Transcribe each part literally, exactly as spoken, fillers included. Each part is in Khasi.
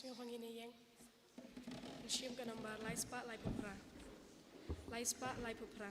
Ïa ba ngin ïeng. Shim ka nambar lai spah lai phew phra. Lai spah lai phew phra.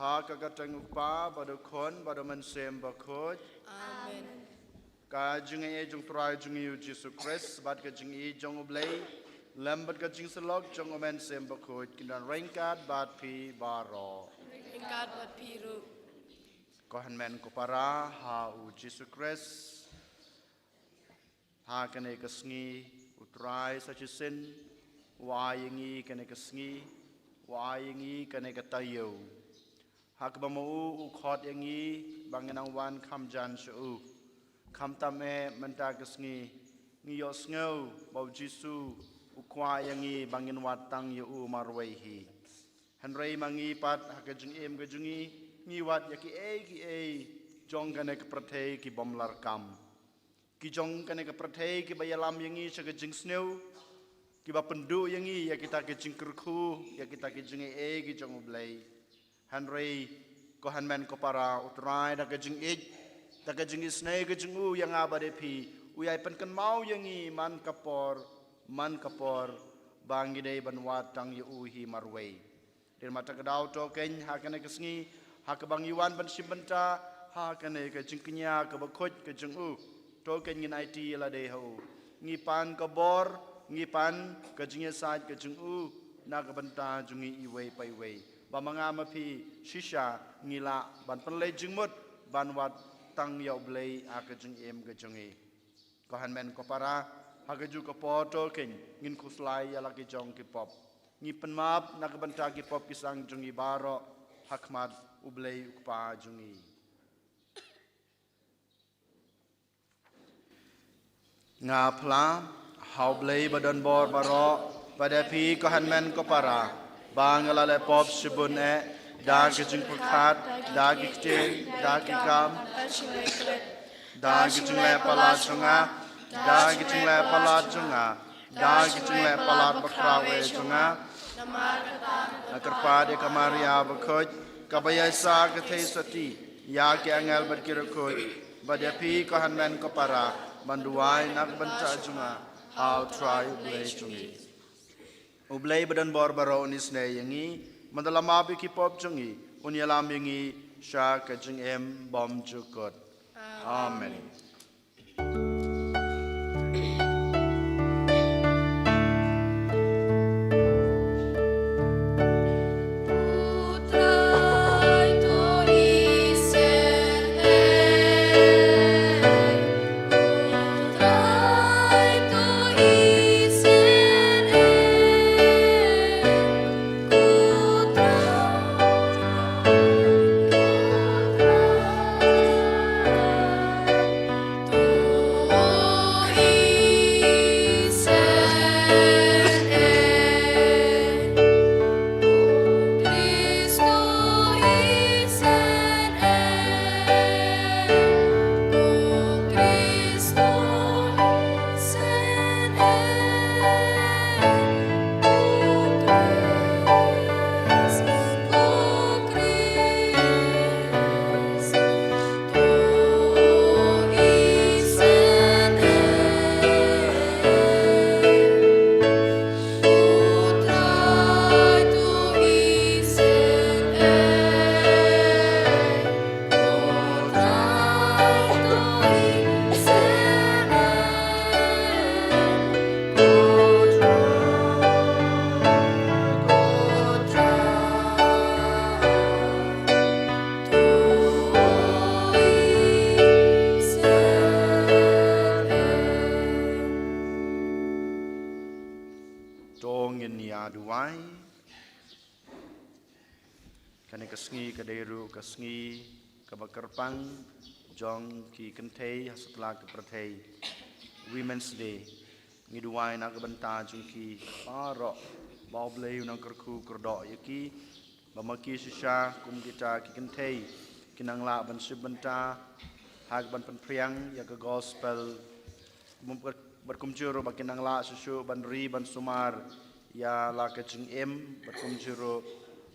Ha ka kyrteng u Kpa bad u Khun bad u Mynsiem Bakhuid. Amen. Ka jingaiei jong u Trai jong ngi u Jisu Khrist bad ka jingïeit jong u Blei lem bad ka jingsyllok jong u Mynsiem Bakhuid kin don ryngkat bad phi baroh. Ryngkat bad phi ruh. Ko hynmen ko para ha u Jisu Khrist. Ha kane ka sngi u Trai sa shisien u ai ïa ngi kane ka sngi, u ai ïa ngi kane ka taïew. Ha kaba ma u u khot ïa ngi ba ngin nang wan kham jan sha u. Khamtam eh mynta ka sngi ngi ïohsngew ba u Jisu u kwah ïa ngi ba ngin wad tang ïa u marwei hi. Hynrei ma ngi pat ha ka jingim ka jong ngi ngi wad ïa kiei kiei jong kane ka pyrthei ki bym lah kam. Ki jong kane ka pyrthei kiba ïalam ïa ngi sha ka jingsniew, kiba pynduh ïa ngi ïa kita ki jingkyrkhu, ïa kita ki jingaiei ki jong u Blei. Hynrei ko hynmen ko para u Trai da ka jingïeit, da ka jingisynei ka jong u ïa nga bad ïa phi, u ïai pynkynmaw ïa ngi man ka por, man ka por, ba ngi dei ban wad tang ïa u hi marwei. Dei ma ta ka daw to kein ha kane ka sngi, ha kaba ngi wan ban shim bynta ha kane ka jingkñia kaba khuid ka jong u. To kein ngin aiti ïa lade ha u. Ngi pan ka bor, ngi pan ka jingïasaid ka jong u na ka bynta jong ngi iwei pa iwei. Ba ma nga ma phi shisha ngi lah ban pynleit jingmut ban wad tang ïa u Blei ha ka jingim ka jong ngi. Ko hynmen ko para, ha kajuh ka por to kein ngin khuslai ïa la ki jong ki pop. Ngi pynmap na ka bynta ki pop ki sang jong ngi baroh ha khmat u Blei u Kpa jong ngi. Nga phla ha U Blei ba don bor baroh, bad ïa phi ko hynmen ko para, ba nga la leh pop shibun eh, da ki jingpyrkhat, da ki ktien, da ki kam, da ki jingleh palat jong nga, da ki jingleh palat jong nga, da ki jingleh palat bakhraw eh jong nga. Nga kyrpad ïa ka Maria bakhuid, kaba ïaishah ka theisotti ïa ki angel bad ki riewkhuid, bad ïa phi ko hynmen ko para, ban duwai na ka bynta jong nga ha U Trai U Blei jong ngi. U Blei ba don bor baroh un isynei ïa ngi, bad un ïalam ïa ki pop jong ngi, un ïalam ïa ngi sha ka jingim bymjukut. Amen. To ngin ïa duwai. Kane ka sngi ka dei ruh ka sngi kaba kyrpang jong ki kynthei ha satlak ka pyrthei, Women's Day. Ngi duwai na ka bynta jong ki baroh, ba U Blei un nang kyrkhu kyrdoh ïa ki, ba ma ki shisha kum kita ki kynthei kin nang lah ban shim bynta ha kaba pynphriang ïa ka gospel, bad kumjuh ruh ba kin nang lah shuh shuh ban ri ban sumar ïa la ka jingim, bad kumjuh ruh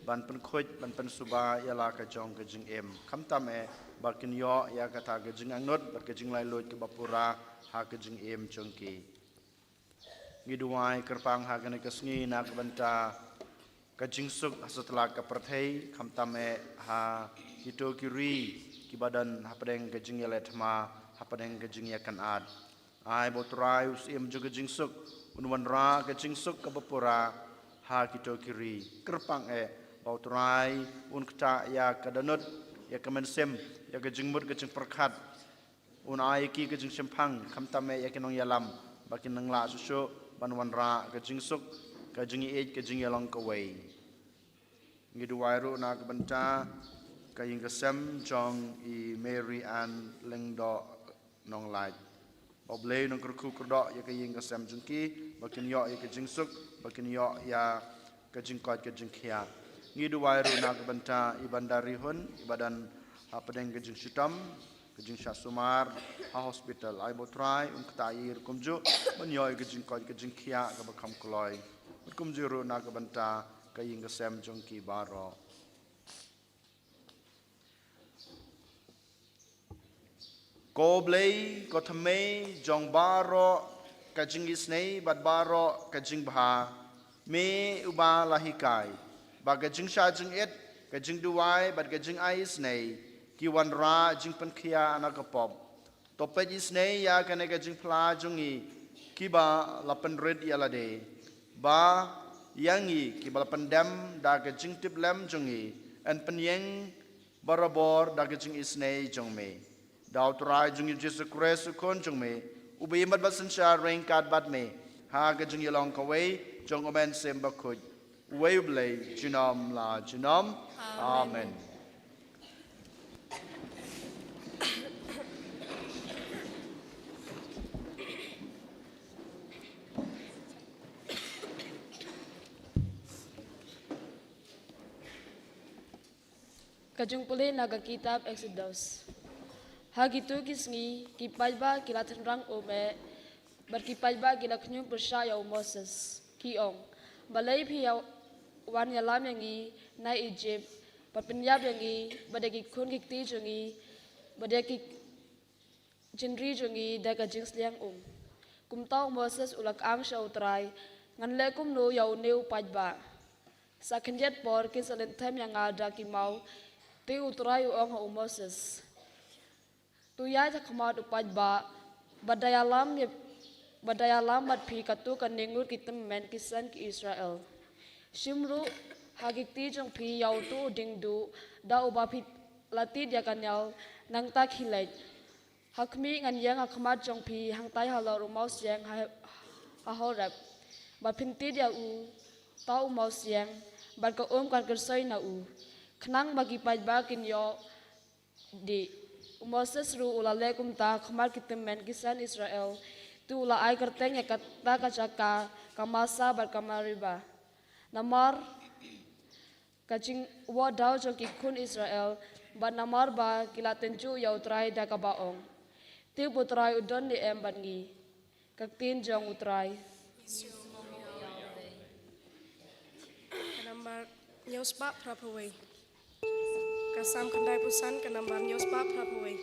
ban pynkhuid ban pynsuba ïa la ka jong ka jingim, khamtam eh ba kin ïoh ïa kata ka jingangnud bad ka jinglaitluid kaba pura ha ka jingim jong ki. Ngi duwai kyrpang ha kane ka sngi na ka bynta ka jingsuk ha satlak ka pyrthei, khamtam eh ha kito ki ri kiba don hapdeng ka jingïaleh thma, hapdeng ka jingïakynad. Ai ba U Trai, U Syiem jong ka jingsuk, un wanrah ka jingsuk kaba pura ha kito ki ri. Kyrpang eh ba U Trai un ktah ïa ka dohnud, ïa ka mynsiem, ïa ka jingmut ka jingpyrkhat, un ai ïa ki ka jingshemphang, khamtam eh ïa ki nongïalam, ba kin nang lah shuh shuh ban wanrah ka jingsuk, ka jingïeit, ka jingïalong kawei. Ngi duwai ruh na ka bynta ka ïing ka sem jong i Mary Ann Lyngdoh Nonglait. Ba U Blei un nang kyrkhu kyrdoh ïa ka ïing ka sem jong ki, ba kin ïoh ïa ka jingsuk, ba kin ïoh ïa ka jingkoit ka jingkhiah. Ngi duwai ruh na ka bynta i Bandari Hun, iba don hapdeng ka jingshitom, ka jingshah sumar ha hospital. Ai ba U Trai un ktah ïa i ruh kumjuh, ban ïoh ïa ka jingkoit ka jingkhiah kaba kham kloi. Bad kumjuh ruh na ka bynta ka ïing ka sem jong ki baroh. Ko Blei, ko thymmei jong baroh ka jingisynei bad baroh ka jingbha, me uba la hikai ba ka jingshah jingit, ka jingduwai bad ka jingai isynei ki wanrah jingpynkhiah na ka pop. To peit isynei ïa kane ka jingphla jong ngi kiba la pynrit ïa lade, ba ïa ngi kiba la pyndem da ka jingtiplem jong ngi, yn pynïeng barabor da ka jingisynei jong me. Da U Trai jong ngi Jisu Khrist U Khun jong me, uba im bad synshar ryngkat bad me ha ka jingïalong kawei jong U Mynsiem Bakhuid, uwei U Blei, junom la junom. Amen. Amen. Ka jingpule na ka kitab Exodus. Ha kito ki sngi, ki paidbah ki la tynrang um eh, bad ki paidbah ki la khñium pyrshah ïa u Moses, ki ong: Balei phi ïa wan ïalam ïa ngi na Ijipt, bad pynïap ïa ngi, bad ïa ki khun ki kti jong ngi, bad ïa ki jingri jong ngi da ka jingsliang um? Kumta u Moses u la kang sha u Trai: Ngan leh kumno ïa une u paidbah? Sa khyndiat por kin sa lynthem ïa nga da ki maw. Te u Trai u ong ha u Moses: To ïaid ha khmat u paidbah, bad da ïalam ïa, bad da ïalam bad phi katto katne ngut ki tymmen ki san ki Israel. Shim ruh ha ki kti jong phi ïa uto u diengduh, da uba phi la tied ïa ka ñial, nangta khie leit. Ha khmih, ngan ïeng ha khmat jong phi hangtai halor u mawsiang ha, ha Horeb, ba phin tied ïa uta u mawsiang, bad ka um kan kyrsoi na u, khnang ba ki paidbah kin ïoh dih. U Moses ruh u la leh kumta ha khmat ki tymmen ki san Israel. Te u la ai kyrteng ïa kata ka jaka ka Masa bad ka Meriba, namar ka jingwad daw jong ki khun Israel, bad namar ba ki la tynjuh ïa u Trai da kaba ong. Te u Trai u don ne em bad ngi? Ka ktien jong u Trai. Ka nambar hynñiew spah phra phew wei. Ka Salm khyndai phew san, ka nambar hynñiew spah phra phew wei.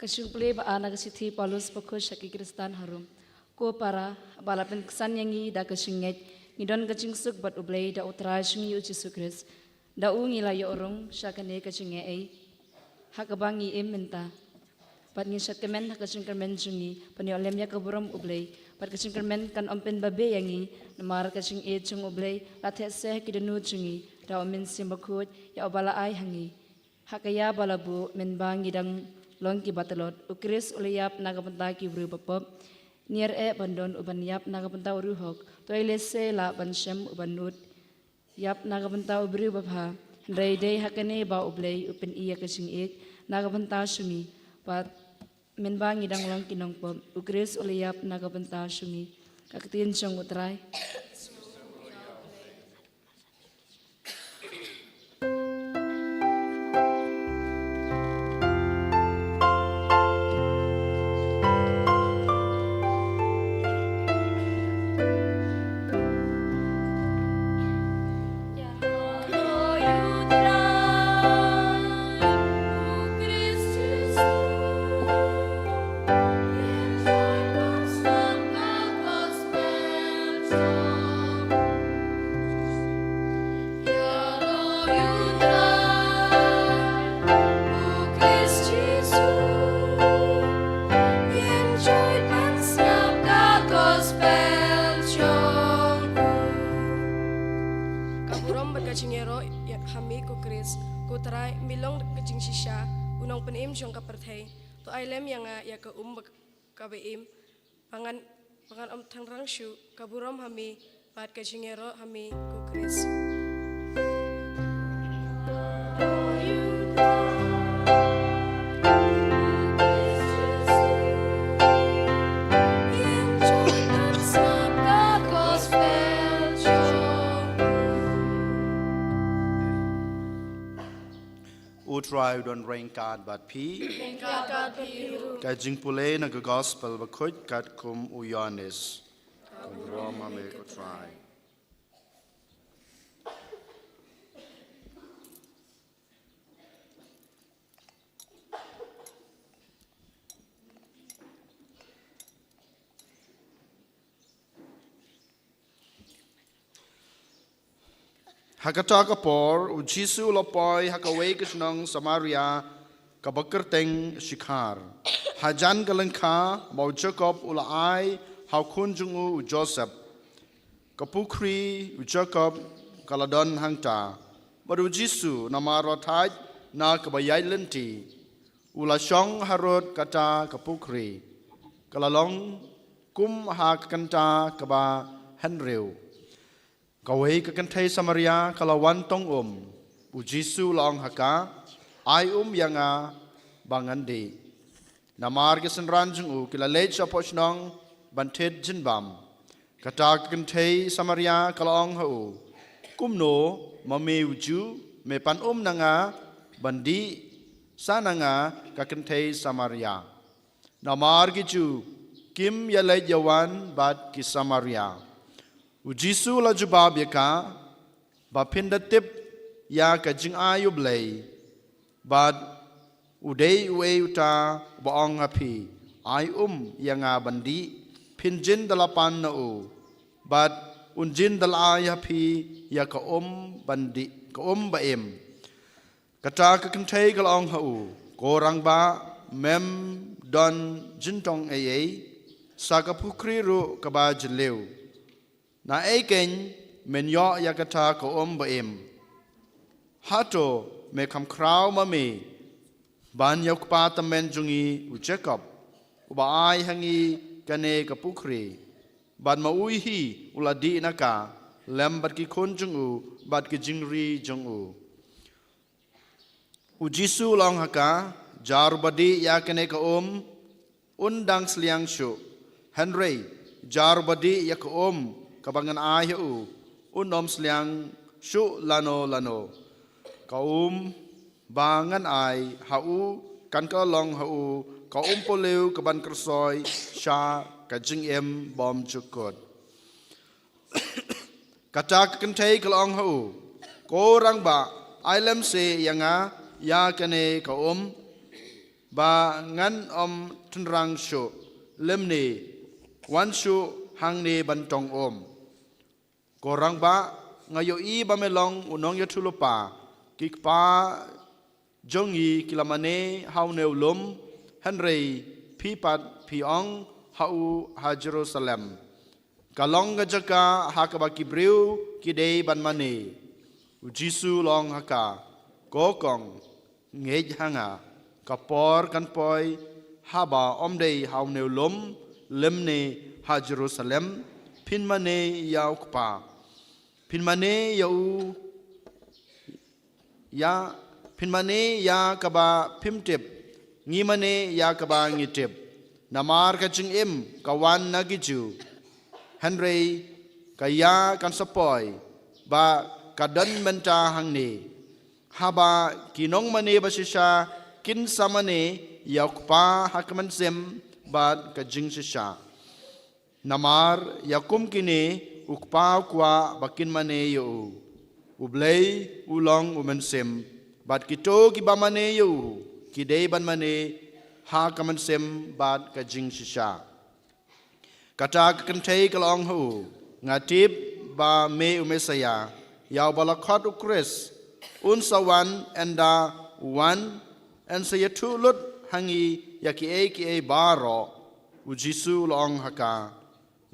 Ka jingpule ba ar na ka shithi Paulus bakhuid sha ki Khristan ha Rom. Ko para, ba la pynksan ïa ngi da ka jingngeit, ngi don ka jingsuk bad U Blei da U Trai jong ngi U Jisu Khrist. Da u ngi la ïoh rung sha kane ka jingaiei ha kaba ngi im mynta. Bad ngi shad kmen ha ka jingkyrmen jong ngi ban ïoh lem ïa ka burom U Blei. Bad ka jingkyrmen kan ym pynbabe ïa ngi, namar ka jingïeit jong U Blei la theh se ha ki dohnud jong ngi da U Mynsiem Bakhuid ïa uba la ai ha ngi. Ha ka ïa ba la buh, mynba ngi dang long kiba tlot, U Khrist u la ïap na ka bynta ki briew bapop. Nier eh ban don uban ïap na ka bynta u riewhok, to ei lehse lah ban shem uban nud ïap na ka bynta u briew babha. Hynrei dei ha kane ba U Blei u pyni ïa ka jingïeit na ka bynta jong ngi, bad mynba ngi dang long ki nongpop, U Khrist u la ïap na ka bynta jong ngi. Ka ktien jong U Trai. Ka burom bad ka jingïaroh ïa ha me ko Khrist, ko Trai, me long ka jingshisha, u nongpynim jong ka pyrthei. To ai lem ïa nga ïa ka um ba kaba im, ba ngan, ba ngan ym thangrang shuh, ka burom ha me bad ka jingïaroh ha me ko Khrist. U Trai u don ryngkat bad phi. Ryngkat bad phi ruh. Ka jingpule na ka Gospel bakhuid katkum u Ïoannis. Ka burom ha me ko Trai. Ha kata ka por, u Jisu u la poi ha kawei ka shnong Samaria kaba kyrteng Shikhar. Hajan ka lyngkha ba u Jakob u la ai ha u khun jong u, u Joseph. Ka pukhri u Jakob ka la don hangta. Bad u Jisu, namar u la thait na kaba ïaid lynti, u la shong harud kata ka pukhri. Ka la long kum ha ka kynta kaba hynriew. Kawei ka kynthei Samaria ka la wan tong um. U Jisu u la ong ha ka, "Ai um ïa nga ba ngan dih." Namar ki synran jong u ki la leit shapoh shnong ban thied jingbam. Kata ka kynthei Samaria ka la ong ha u, "Kumno, ma me u Jiw, me pan um na nga ban dih sa na nga ka kynthei Samaria?" Namar ki Jiw kim ïaleit ïawan bad ki Samaria. U Jisu u la jubab ïa ka, "Ba phin da tip ïa ka jingai U Blei, bad u dei uei uta uba ong ha phi, 'Ai um ïa nga ban dih,' phin jin da la pan na u, bad un jin da la ai ha phi ïa ka um ban dih, ka um ba im." Kata ka kynthei ka la ong ha u, "Ko rangbah, mem don jingtong ei ei, sa ka pukhri ruh kaba jylliew. Naei keiñ men ïoh ïa kata ka um ba im? Hato me kham khraw ma me ban ïa u kpa tymmen jong ngi u Jakob, uba ai ha ngi kane ka pukhri? Bad ma u hi u la dih na ka, lem bad ki khun jong u, bad ki jingri jong u. U Jisu u la ong ha ka, jar uba dih ïa kane ka um, un dang sliang shuh. Hynrei, jar uba dih ïa ka um, kaba ngan ai ha u, un ym sliang shuh lano lano. Ka um ba ngan ai ha u, kan ka long ha u ka umpohliew kaban kyrsoi sha ka jingim bymjukut. Kata ka kynthei ka la ong ha u, ko rangbah, ai lem seh ïa nga ïa kane ka um, ba ngan ym tynrang shuh, lymne wan shuh hangne ban tong um. Ko rangbah, nga ïohi ba me long u nongïathuhlypa, ki kpa jong ngi ki la mane ha une u lum, hynrei phi pat phi ong ha u ha Jerusalem, ka long ka jaka ha kaba ki briew ki dei ban mane. U Jisu u la ong ha ka, ko kong, ngeit ha nga, ka por kan poi haba ym dei ha une u lum, lymne ha Jerusalem, phin mane ïa u Kpa. Phin mane ïa u ïa, phin mane ïa kaba phim tip, ngi mane ïa kaba ngi tip. Namar ka jingim ka wan na ki Jiw, hynrei ka ïa kan sa poi, ba ka don mynta hangne. Haba ki nongmane ba shisha kin sa mane ïa u Kpa ha ka mynsiem bad ka jingshisha. Namar ïa kum kine u Kpa u kwah ba kin mane ïa u. U Blei u long u mynsiem, bad kito kiba mane ïa u ki dei ban mane ha ka mynsiem bad ka jingshisha. Kata ka kynthei ka la ong ha u, nga tip ba me u Messaïah, ïa uba la khot u Khrist, un sa wan, ynda u wan, yn sa ïathuh lut ha ngi ïa kiei kiei baroh. U Jisu u la ong ha ka,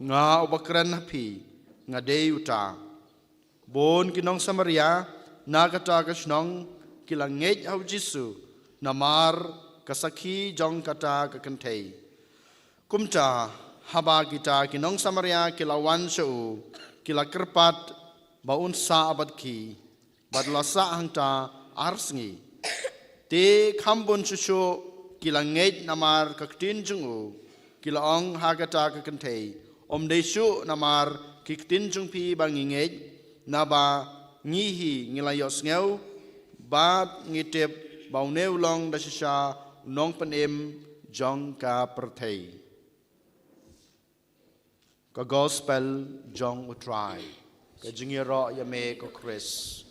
nga uba kren ha phi, nga dei uta. Bun ki nong Samaria na kata ka shnong ki la ngeit ha u Jisu namar ka sakhi jong kata ka kynthei. Kumta, haba kita ki nong Samaria ki la wan sha u, ki la kyrpad ba un sah bad ki, bad la sah hangta ar sngi. Te kham bun shuh shuh ki la ngeit namar ka ktien jong u, ki la ong ha kata ka kynthei, ym dei shuh namar ki ktien jong phi ba ngi ngeit, naba ngi hi ngi la ïohsngew, bad ngi tip ba une u long da shisha u nongpynim jong ka pyrthei. Ka Gospel jong u Trai. Ka jingïaroh ïa me ko Khrist.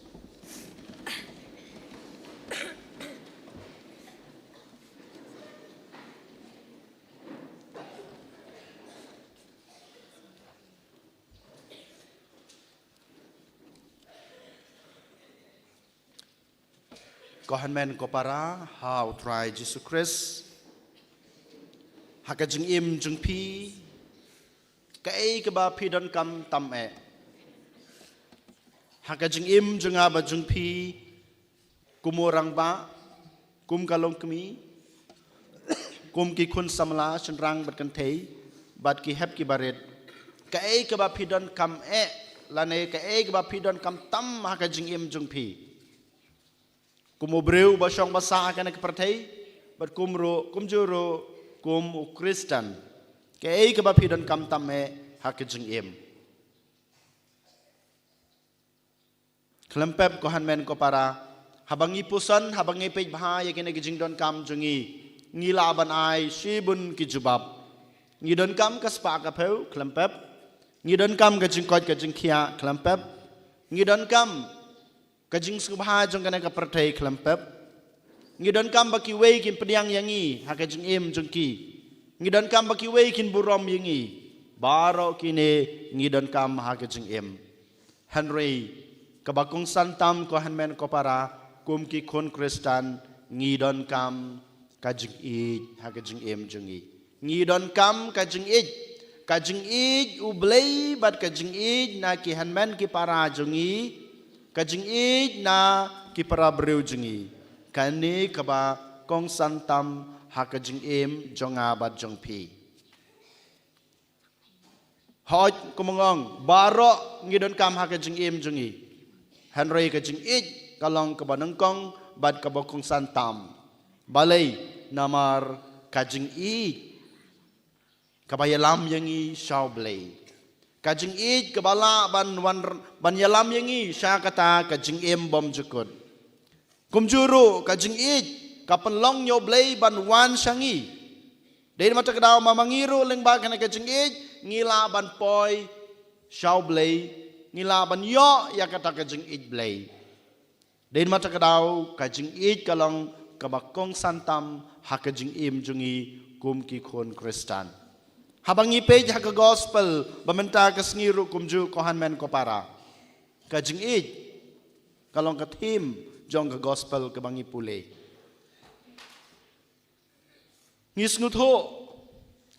Ko hynmen ko para ha u Trai Jisu Khrist, ha ka jingim jong phi, kaei kaba phi donkam tam eh. Ha ka jingim jong nga bad jong phi, kum u rangbah, kum ka longkmie, kum ki khun samla shynrang bad kynthei, bad ki hep ki barit, kaei kaba phi donkam eh, lane kaei kaba phi donkam tam ha ka jingim jong phi. Kum u briew ba shong ba sah ha kane ka pyrthei, bad kum ruh, kumjuh ruh kum u Khristan. Kaei kaba phi donkam tam eh ha ka jingim. Khlem pep ko hynmen ko para, haba ngi puson, haba ngi peit bha ïa kine ki jingdonkam jong ngi, ngi lah ban ai shibun ki jubab. Ngi donkam ka spah ka phew, khlem pep. Ngi donkam ka jingkoit ka jingkhiah, khlem pep. Ngi donkam ka jingsngewbha jong kane ka pyrthei, khlem pep. Ngi donkam ba kiwei kin pdiang ïa ngi ha ka jingim jong ki. Ngi donkam ba kiwei kin burom ïa ngi. Baroh kine ngi donkam ha ka jingim. Hynrei kaba kongsan tam ko hynmen ko para, kum ki khun Khristan, ngi donkam ka jingïeit ha ka jingim jong ngi. Ngi donkam ka jingïeit, ka jingïeit U Blei bad ka jingïeit na ki hynmen ki para jong ngi, ka jingïeit na ki para briew jong ngi. Kane kaba kongsan tam ha ka jingim jong nga bad jong phi. Hooid, kumba nga ong, baroh ngi donkam ha ka jingim jong ngi. Hynrei ka jingïeit ka long kaba nyngkong bad kaba kongsan tam. Balei? Namar ka jingïeit kaba ïalam ïa ngi sha U Blei. Ka jingïeit kaba lah ban wan, ban ïalam ïa ngi sha kata ka jingim bymjukut. Kumjuh ruh ka jingïeit ka pynlong ïa U Blei ban wan sha ngi. Dei namar kata ka daw ma ngi ruh lyngba kane ka jingïeit ngi lah ban poi sha U Blei, ngi lah ban ïoh ïa kata ka jingïeit Blei. Dei namar kata ka daw ka jingïeit ka long kaba kongsan tam ha ka jingim jong ngi kum ki khun Khristan. Haba ngi peit ha ka gospel ba mynta ka sngi ruh kumjuh ko hynmen ko para, ka jingïeit ka long ka theme jong ka gospel kaba ngi pule. Ngi sngewthuh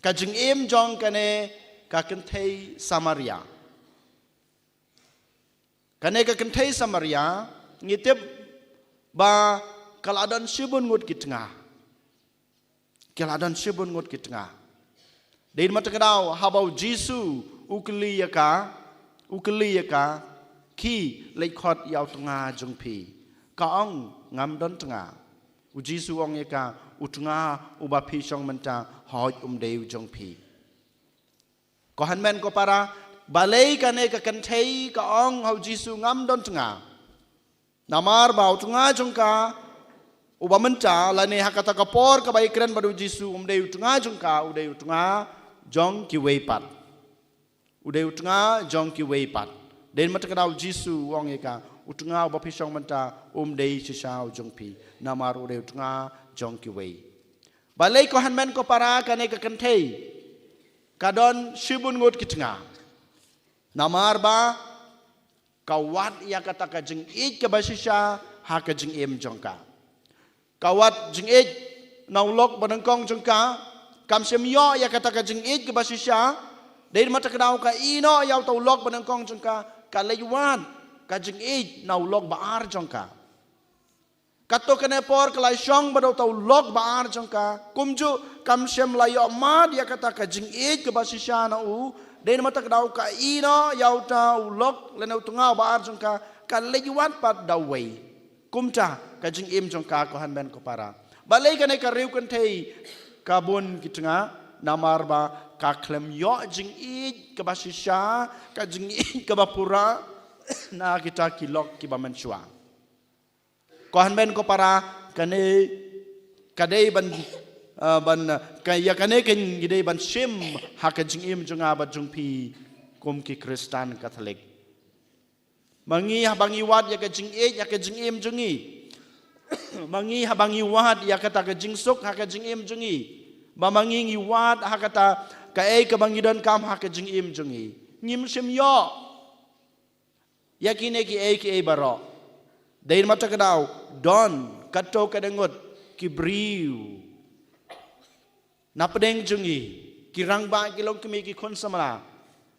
ka jingim jong kane ka kynthei Samaria. Kane ka kynthei Samaria ngi tip ba ka la don shibun ngut ki tnga. Ka la don shibun ngut ki tnga. Dei namar kata ka daw haba U Jisu u kylli ïa ka, u kylli ïa ka, khie leit khot ïa u tnga jong phi. Ka ong, ngam don tnga. U Jisu u ong ïa ka, u tnga uba phi shong mynta hooid um dei u jong phi. Ko hynmen ko para, balei kane ka kynthei ka ong ha U Jisu, ngam don tnga? Namar ba u tnga jong ka uba mynta lane ha kata ka por kaba ïakren bad U Jisu um dei u tnga jong ka, u dei u tnga jong kiwei pat. U dei u tnga jong kiwei pat. Dei namar kata ka daw U Jisu u ong ïa ka, u tnga uba phi shong mynta um dei shisha u jong phi. Namar u dei u tnga jong kiwei. Balei ko hynmen ko para kane ka kynthei ka don shibun ngut ki tnga? Namar ba ka wad ïa kata ka jingïeit kaba shisha ha ka jingim jong ka. Ka wad jingïeit na u lok ba nyngkong jong ka, kam shym ïoh ïa kata ka jingïeit kaba shisha. Dei namar kata ka daw ka ïehnoh ïa uta u lok ba nyngkong jong ka, ka leit wad ka jingïeit na u lok ba ar jong ka. Kato kane por ka la shong bad uta u lok ba ar jong ka. Kumjuh kam shym la ïoh mad ïa kata ka jingïeit kaba shisha na u. Dei namar kata ka daw ka ïehnoh ïa uta u lok lane u tnga ba ar jong ka, ka leit wad pat da uwei. Kumta ka jingim jong ka ko hynmen ko para. Balei kane ka riew kynthei ka bun ki tnga? Namar ba ka khlem ïoh jingïeit kaba shisha, ka jingïeit kaba pura na kita ki lok kiba mynshuwa. Ko hynmen ko para, kane ka dei ban, ah, ban, ah, ka, ïa kane ka ngi dei ban shim ha ka jingim jong nga bad jong phi kum ki Khristan Katholik. Ma ngi haba ngi wad ïa ka jingïeit ha ka jingim jong ngi, ma ngi haba ngi wad ïa kata ka jingsuk ha ka jingim jong ngi, ba ma ngi ngi wad ha kata kaei kaba ngi donkam ha ka jingim jong ngi, ngim shym ïoh ïa kine kiei kiei baroh. Dei namar kata ka daw don kato ka dang ngut ki briew na pdeng jong ngi, ki rangbah, ki longkmie, ki khun samla.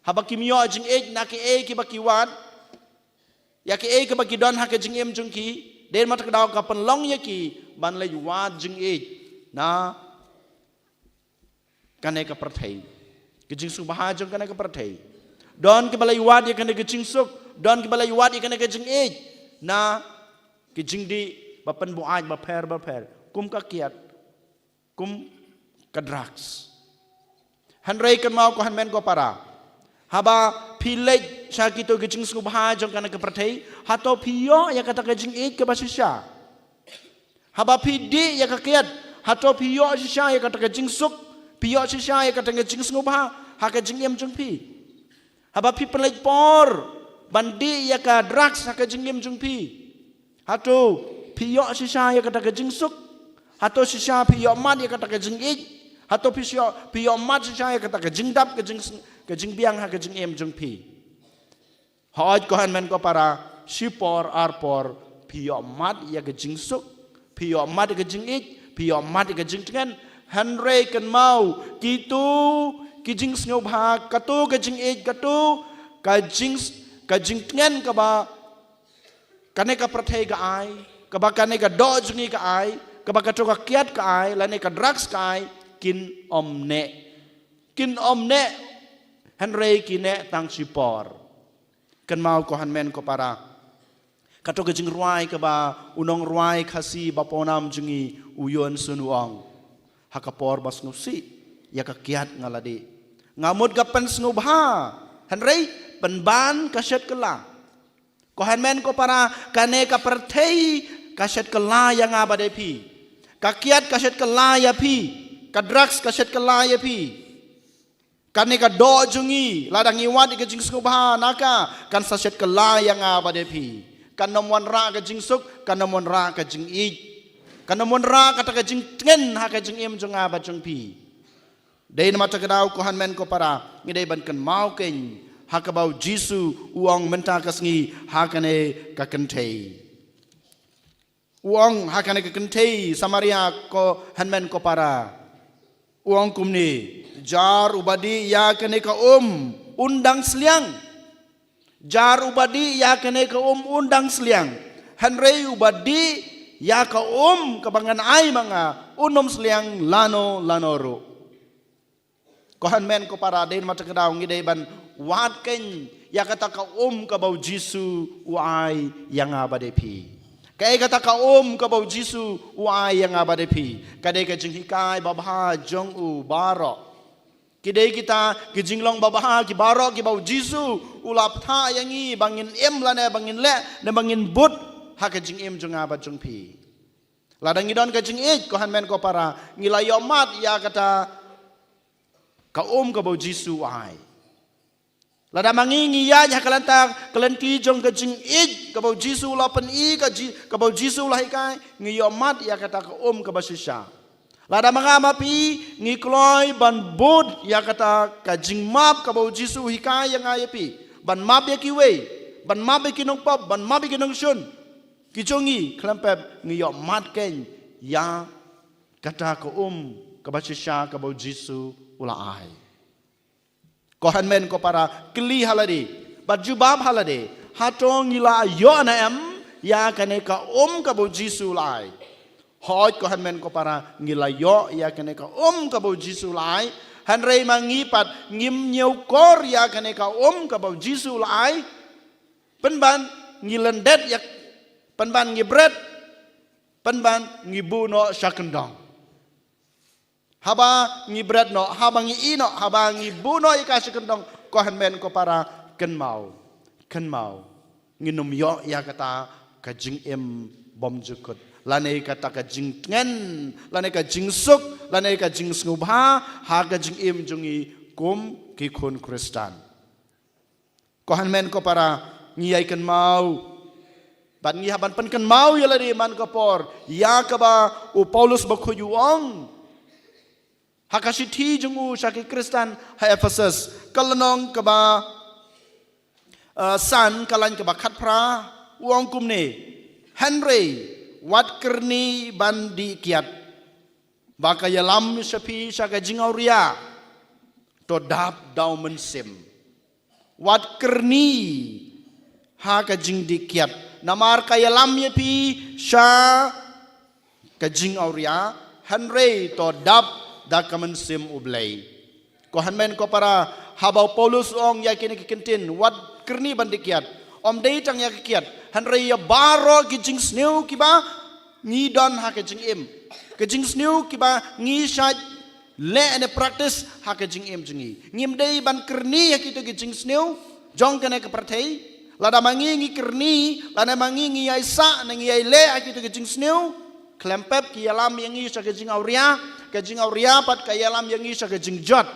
Haba kim ïoh jingïeit na kiei kiba ki wad, ïa kiei kiba ki don ha ka jingim jong ki, dei namar kata ka daw ka pynlong ïa ki ban leit wad jingïeit na kane ka pyrthei, ka jingsngewbha jong kane ka pyrthei. Don kiba leit wad ïa kane ka jingsuk, don kiba leit wad ïa kane ka jingïeit na ki jingdih ba pynbuaid bapher bapher, kum ka kiad, kum ka drugs. Hynrei kynmaw ko hynmen ko para, haba phi leit sha kito ki jingsngewbha jong kane ka pyrthei, hato phi ïoh ïa kata ka jingïeit kaba shisha? Haba phi dih ïa ka kiad, hato phi ïoh shisha ïa kata ka jingsuk, phi ïoh shisha ïa kata ka jingsngewbha ha ka jingim jong phi? Haba phi pynleit por ban dih ïa ka drugs ha ka jingim jong phi, hato phi ïoh shisha ïa kata ka jingsuk? Hato shisha phi ïoh mad ïa kata ka jingïeit? Hato phi ïoh, phi ïoh mad shisha ïa kata ka jingdap, ka jing, ka jingbiang ha ka jingim jong phi? Hooid ko hynmen ko para, shipor arpor phi ïoh mad ïa ka jingsuk, phi ïoh mad ïa ka jingïeit, phi ïoh mad ïa ka jingtngen. Hynrei kynmaw, kito ki jingsngewbha, kato ka jingïeit, kato ka jing, ka jingtngen kaba kane ka pyrthei ka ai, kaba kane ka doh jong ngi ka ai, kaba kato ka kiad ka ai, lane ka drugs ka ai, kin ym neh. Kin ym neh Hynrei ki neh tang shipor. Kynmaw ko hynmen ko para. Kato ka jingrwai kaba u nongrwai Khasi ba pawnam jong ngi u Yon Sun u ong. Ha ka por ba sngewsih ïa ka kiad nga la dih. Nga mut ka pynsngewbha. Hynrei pynban ka shet kylla. Ko hynmen ko para, kane ka pyrthei ka shet kylla ïa nga bad ïa phi. Ka kiad ka shet kylla ïa phi. Ka drugs ka shet kylla ïa phi. Kane ka doh jong ngi, lada ngi wad ïa ka jingsngewbha na ka, kan sa shet kylla ïa nga bad ïa phi. Kan ym wanrah ka jingsuk, kan ym wanrah ka jingïeit. Kan ym wanrah kata ka jingtngen ha ka jingim jong nga bad jong phi. Dei namar kata ka daw ko hynmen ko para, ngi dei ban kynmaw keiñ ha kaba u Jisu u ong mynta ka sngi ha kane ka kynthei. U ong ha kane ka kynthei Samaria ko hynmen ko para. U ong kumne, jar uba dih ïa kane ka um, un dang sliang. Jar uba dih ïa kane ka um, un dang sliang. Hynrei uba dih ïa ka um kaba ngan ai ma nga, un ym sliang lano lano ruh. Ko hynmen ko para, dei namar kata ka daw ngi dei ban wad keiñ ïa kata ka um kaba u Jisu u ai ïa nga bad ïa phi. Kaei kata ka um kaba u Jisu u ai ïa nga bad ïa phi? Ka dei ka jinghikai babha jong u baroh. Ki dei kita ki jinglong babha ki baroh kiba u Jisu u la pynthah ïa ngi ba ngin im lane ba ngin leh ne ba ngin bud ha ka jingim jong nga bad jong phi. Lada ngi don ka jingïeit ko hynmen ko para, ngi la ïohmad ïa kata ka um kaba u Jisu u ai. Lada ma ngi ngi ïaid ha ka lynti jong ka jingïeit kaba u Jisu u la pyni, ka ji, kaba u Jisu u la hikai, ngi ïohmad ïa kata ka um kaba shisha. Lada ma nga ma phi ngi kloi ban bud ïa kata ka jingmap kaba u Jisu u hikai ïa nga ïa phi, ban map ïa kiwei, ban map ïa ki nongpop, ban map ïa ki nongshun. Ki jong ngi khlem pep ngi ïohmad keiñ ïa kata ka um kaba shisha kaba u Jisu u la ai. Ko hynmen ko para, kylli ha lade bad jubab ha lade, hato ngi la ïoh ne em ïa kane ka um kaba u Jisu u la ai? Hooid ko hynmen ko para, ngi la ïoh ïa kane ka um kaba u Jisu u la ai. Hynrei ma ngi pat ngim ñiewkor ïa kane ka um kaba u Jisu u la ai. Pynban ngi lyndet ïa, pynban ngi bret, pynban ngi buh noh sha kyndong. Haba ngi bret noh, haba ngi ïeh noh, haba ngi buh noh ïa ka sha kyndong, ko hynmen ko para, kynmaw, kynmaw, ngin ym ïoh ïa kata ka jingim bymjukut, lane kata ka jingtngen, lane ka jingsuk, lane ka jingsngewbha ha ka jingim jong ngi kum ki khun Khristan. Ko hynmen ko para, ngi ïai kynmaw bad ngi hap ban pynkynmaw ïa lade man ka por ïa kaba u Paulus bakhuid u ong ha ka shithi jong u sha ki Khristan ha Ephesus, ka lynnong kaba, eh, san, ka lain kaba khatphra. U ong kumne, hynrei wat kyrni ban dih kiad ba ka ïalam sha phi sha ka jingawria. To dap da u Mynsiem. Wat kyrni ha ka jingdih kiad, namar ka ïalam ïa phi sha ka jingawria, hynrei to dap da ka Mynsiem U Blei. Ko hynmen ko para, haba u Paulus u ong ïa kine ki kyntien, wat kyrni ban dih kiad, ym dei tang ïa ka kiad, hynrei ïa baroh ki jingsniew kiba ngi don ha ka jingim, ka jingsniew kiba ngi shait leh ne practice ha ka jingim jong ngi. Ngim dei ban kyrni ha kito ki jingsniew jong kane ka pyrthei. Lada ma ngi ngi kyrni, lada ma ngi ngi ïai sah ne ngi ïai leh ha kito ki jingsniew, khlem pep ki ïalam ïa ngi sha ka jingawria, ka jingawria pat ka ïalam ïa ngi sha ka jingjot.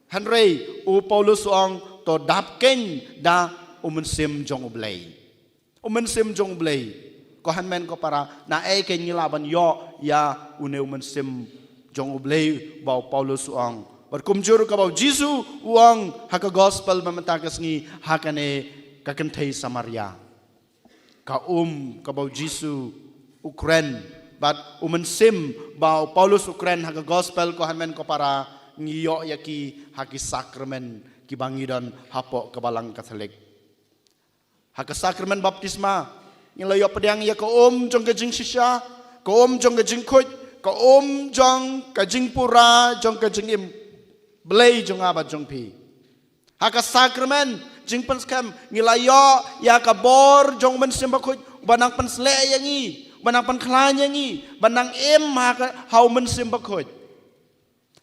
Hynrei u Paulus u ong to dap keiñ da u Mynsiem jong U Blei. U Mynsiem jong U Blei. Ko hynmen ko para, naei keiñ ngi lah ban ïoh ïa une u Mynsiem jong U Blei ba u Paulus u ong? Bad kumjuh ruh kaba u Jisu u ong ha ka gospel ba mynta ka sngi ha kane ka kynthei Samaria. Ka um kaba u Jisu u kren bad u Mynsiem ba u Paulus u kren ha ka gospel, ko hynmen ko para, ngi ïoh ïa ki ha ki sakramen kiba ngi don hapoh ka Balang Katholik. Ha ka sakramen baptisma ngi la ïoh pdiang ïa ka um jong ka jingshisha, ka um jong ka jingkhuid, ka um jong ka jingpura jong ka jingim. Blei jong nga bad jong phi. Ha ka sakramen jingpynskhem ngi la ïoh ïa ka bor jong u Mynsiem Bakhuid, uba nang pynsleh ïa ngi, uba nang pynkhlaiñ ïa ngi, uba nang im ha ka, ha u Mynsiem Bakhuid.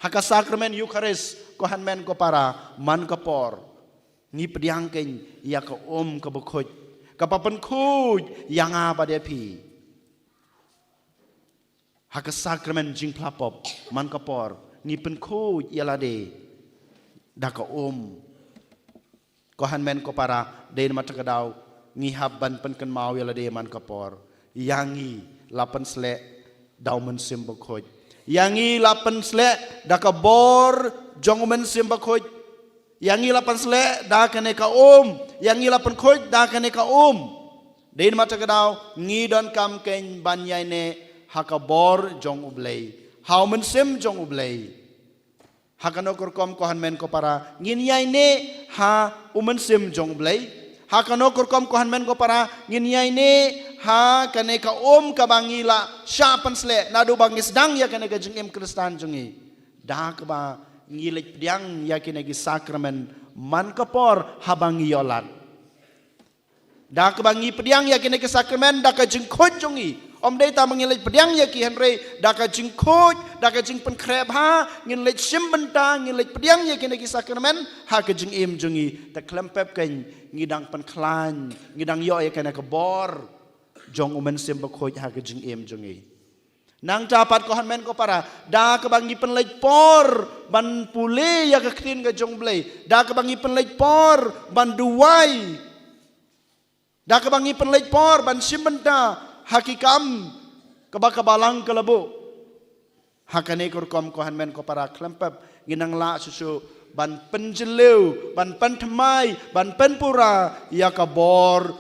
Ha ka sakramen Eukharist, ko hynmen ko para, man ka por ngi pdiang kein ïa ka um kaba khuid, kaba pynkhuid ïa nga bad ïa phi. Ha ka sakramen jingphla pop, man ka por ngi pynkhuid ïa lade da ka um. Ko hynmen ko para, dei namar kata ka daw ngi hap ban pynkynmaw ïa lade man ka por, ïa ngi la pynsleh da u Mynsiem Bakhuid, ïa ngi la pynsleh da ka bor jong u Mynsiem Bakhuid, ïa ngi la pynsleh da kane ka um, ïa ngi la pynkhuid da kane ka um. Dei namar kata ka daw ngi donkam kein ban ïaineh ha ka bor jong u Blei, ha u Mynsiem jong u Blei. Ha kano ka rukom ko hynmen ko para ngin ïaineh ha u Mynsiem jong u Blei? Ha kano ka rukom ko hynmen ko para ngin ïaineh ha kane ka um kaba ngi la shah pynsleh naduh ba ngi sdang ïa kane ka jingim Khristan jong ngi? Da kaba ngi leit pdiang ïa kine ki sakramen man ka por haba ngi ïoh lad. Da kaba ngi pdiang ïa kine ki sakramen da ka jingkhuid jong ngi. Ym dei tang ba ngin leit pdiang ïa ki, hynrei da ka jingkhuid, da ka jingpynkhreh bha, ngin leit shim bynta, ngin leit pdiang ïa kine ki sakramen ha ka jingim jong ngi. Te khlem pep kein ngi dang pynkhlaiñ, ngi dang ïoh ïa kane ka bor jong u Mynsiem Bakhuid ha ka jingim jong ngi. Nangta pat ko hynmen ko para, da kaba ngi pynleit por ban pule ïa ka ktien ka jong u Blei, da kaba ngi pynleit por ban duwai, da kaba ngi pynleit por ban shim bynta ha ki kam kaba ka Balang ka la buh. Ha kane ka rukom ko hynmen ko para, khlem pep ngin nang lah shuh shuh ban pynjylliew, ban pynthymmai, ban pynpura ïa ka bor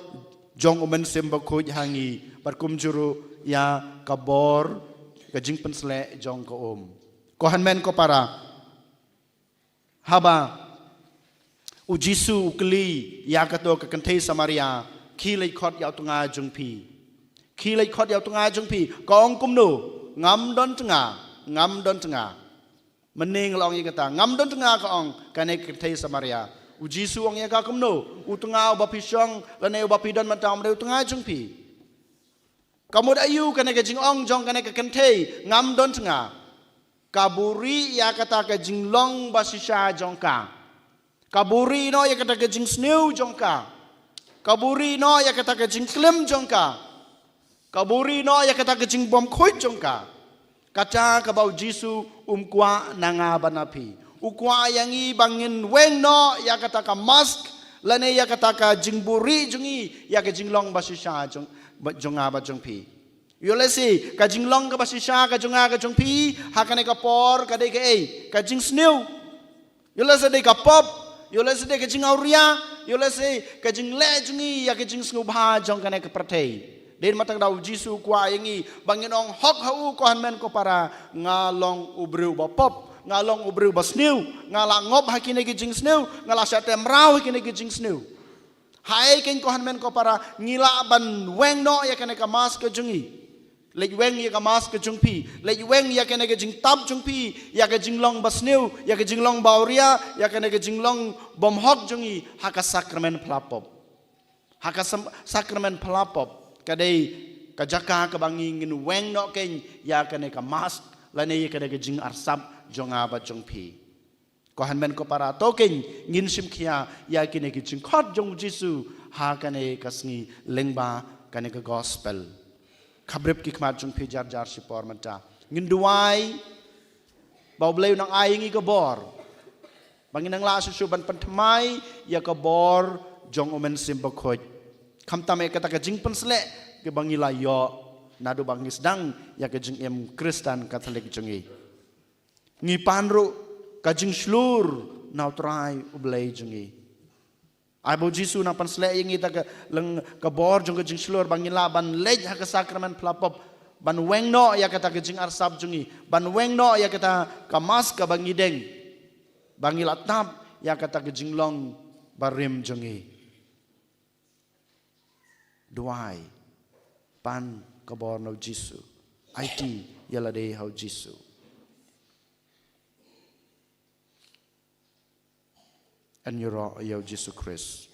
jong u Mynsiem Bakhuid ha ngi, bad kumjuh ruh ïa ka bor ka jingpynsleh jong ka um. Ko hynmen ko para, haba u Jisu u kylli ïa kato ka kynthei Samaria, "Khie leit khot ïa u tnga jong phi. Khie leit khot ïa u tnga jong phi." Ka ong kumno? "Ngam don tnga, ngam don tnga." Mynne nga la ong ïa kata, "Ngam don tnga," ka ong kane ka kynthei Samaria. U Jisu u ong ïa ka kumno? "U tnga uba phi shong lane uba phi don mynta um dei u tnga jong phi." Ka mut aïu kane ka jingong jong kane ka kynthei, "Ngam don tnga"? Ka buhrieh ïa kata ka jinglong ba shisha jong ka. Ka buhrieh noh ïa kata ka jingsniew jong ka. Ka buhrieh noh ïa kata ka jingklim jong ka. Ka buhrieh noh ïa kata ka jingbymkhuid jong ka. Kata kaba u Jisu um kwah na nga bad na phi. U kwah ïa ngi ba ngin weng noh ïa kata ka mask, lane ïa kata ka jingbuhrieh jong ngi ïa ka jinglong ba shisha jong, ba, jong nga bad jong phi. Ïoh lehse ka jinglong kaba shisha ka jong nga ka jong phi ha kane ka por ka dei kaei? Ka jingsniew. Ïoh lehse dei ka pop, ïoh lehse dei ka jingawria, ïoh lehse ka jingleh jong ngi ïa ka jingsngewbha jong kane ka pyrthei. Dei namar kata ka daw u Jisu u kwah ïa ngi ba ngin ong hok ha u, ko hynmen ko para, "Nga long u briew ba pop, nga long u briew ba sniew, nga la ngop ha kine ki jingsniew, nga la shah teh mraw ha kine ki jingsniew." Haei kein ko hynmen ko para, ngi lah ban weng noh ïa kane ka mask ka jong ngi? Leit weng ïa ka mask ka jong phi, leit weng ïa kane ka jingtap jong phi ïa ka jinglong ba sniew, ïa ka jinglong ba awria, ïa kane ka jinglong bymhok jong ngi ha ka sakramen phla pop. Ha ka sam-, sakramen phla pop ka dei ka jaka kaba ngi ngin weng noh kein ïa kane ka mask, lane ïa kane ka jingarsap jong nga bad jong phi. Ko hynmen ko para, to kein ngin shim khia ïa kine ki jingkhot jong u Jisu ha kane ka sngi lyngba kane ka gospel. Khabrip ki khmat jong phi jar jar shipor mynta. Ngin duwai ba u Blei u nang ai ngi ka bor ba ngin nang lah shuh shuh ban pynthymmai ïa ka bor jong u Mynsiem Bakhuid. Khamtam ïa kata ka jingpynsleh kaba ngi la ïoh naduh ba ngi sdang ïa ka jingim Khristan Katholik jong ngi. Ngi pan ruh ka jingshlur na u Trai u Blei jong ngi. Ai ba u Jisu u nang pynsleh ïa ngi ta ka leng ka bor jong ka jingshlur ba ngin lah ban leit ha ka sakramen phla pop, ban weng noh ïa kata ka jingarsap jong ngi, ban weng noh ïa kata ka mask kaba ngi deng, ba ngi lah tap ïa kata ka jinglong barim jong ngi. Duwai, pan ka bor na u Jisu, aiti ïa lade ha u Jisu. Yn ïaroh ïa u Jisu Khrist.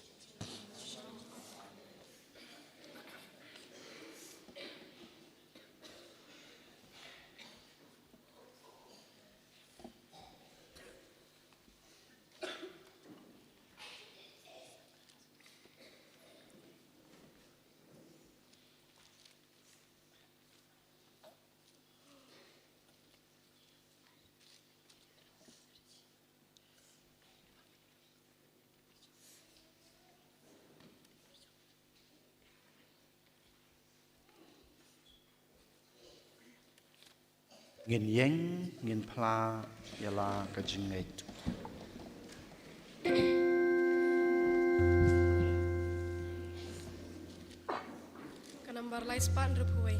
Ngin ïeng, ngin phla ïa la ka jingngeit. Ka nambar lai spah hynriewphew wei.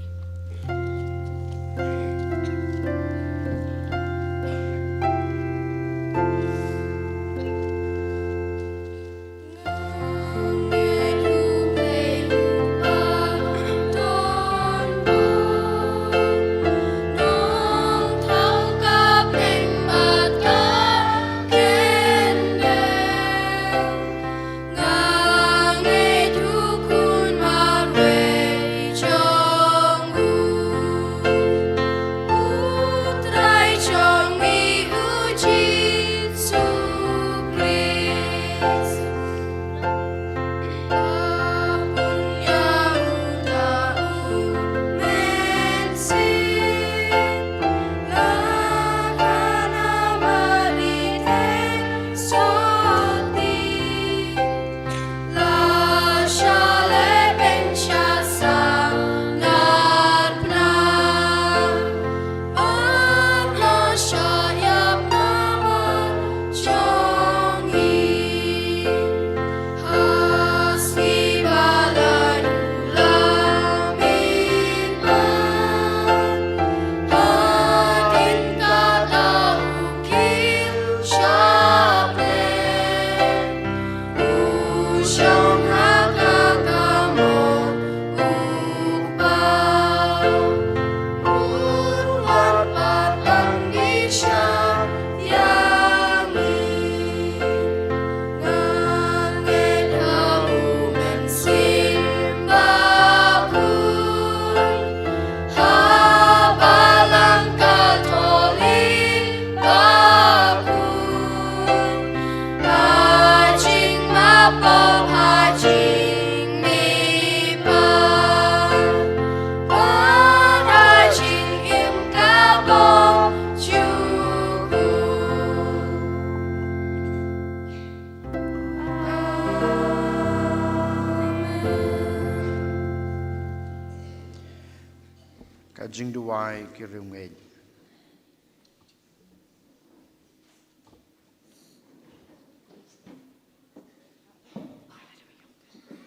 Ka jingduwai ki riewngeit.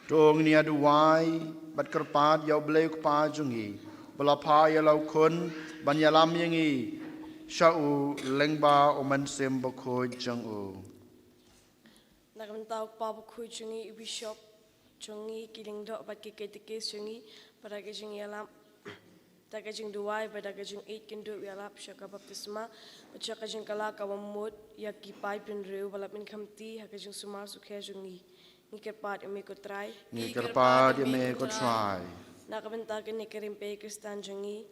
To ngin ïa duwai bad kyrpad ïa U Blei U Kpa jong ngi, ba la phah ïa la u Khun ban ïalam ïa ngi sha u lyngba U Mynsiem Bakhuid jong u. Na ka bynta U Kpa Bakhuid jong ngi, u Bishop jong ngi, ki lyngdoh bad ki katekist jong ngi, bad da ka jingïalam, da ka jingduwai bad da ka jingïeit, kin dup ïalap sha ka baptisma bad sha ka jingkylla ka bamut ïa ki paid bynriew ba la pynkhamti ha ka jingsumar sukher jong ngi. Ngi kyrpad ïa me ko Trai. Ngi kyrpad ïa me ko Trai. Na ka bynta kine ki rympei Khristan jong ngi,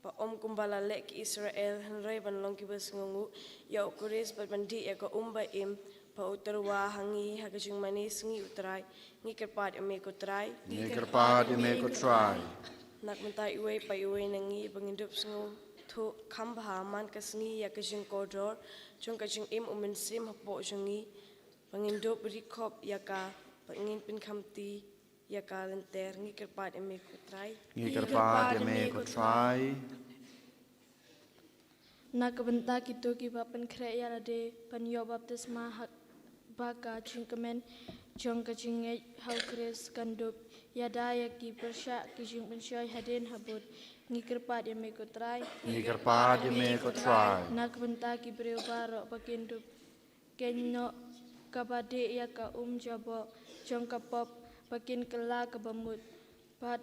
ba ym kumba la leh ki Israel, hynrei ban long kiba sngewnguh ïa U Khrist bad ban dih ïa ka um ba im ba u tyrwa ha ngi ha ka jingmane sngi, U Trai. Ngi kyrpad ïa me ko Trai. Ngi kyrpad ïa me ko Trai. Na ka bynta iwei pa iwei na ngi, ba ngin dup sngewthuh kham bha man ka sngi ïa ka jingkordor jong ka jingim U Mynsiem hapoh jong ngi, ba ngin dup ri khop ïa ka, ba ngin pynkhamti ïa ka lynter. Ngi kyrpad ïa me ko Trai. Ngi kyrpad ïa me ko Trai. Na ka bynta kito kiba pynkhreh ïa lade ban ïoh baptisma ha kaba ka jingkmen jong ka jingngeit ha U Khrist kan dup ïada ïa ki pyrshah ki jingpynshoi hadien habud. Ngi kyrpad ïa me ko Trai. Ngi kyrpad ïa me ko Trai. Na ka bynta ki briew baroh ba kin dup kynnoh kaba dih ïa ka um jaboh jong ka pop, ba kin kylla ka bamut bad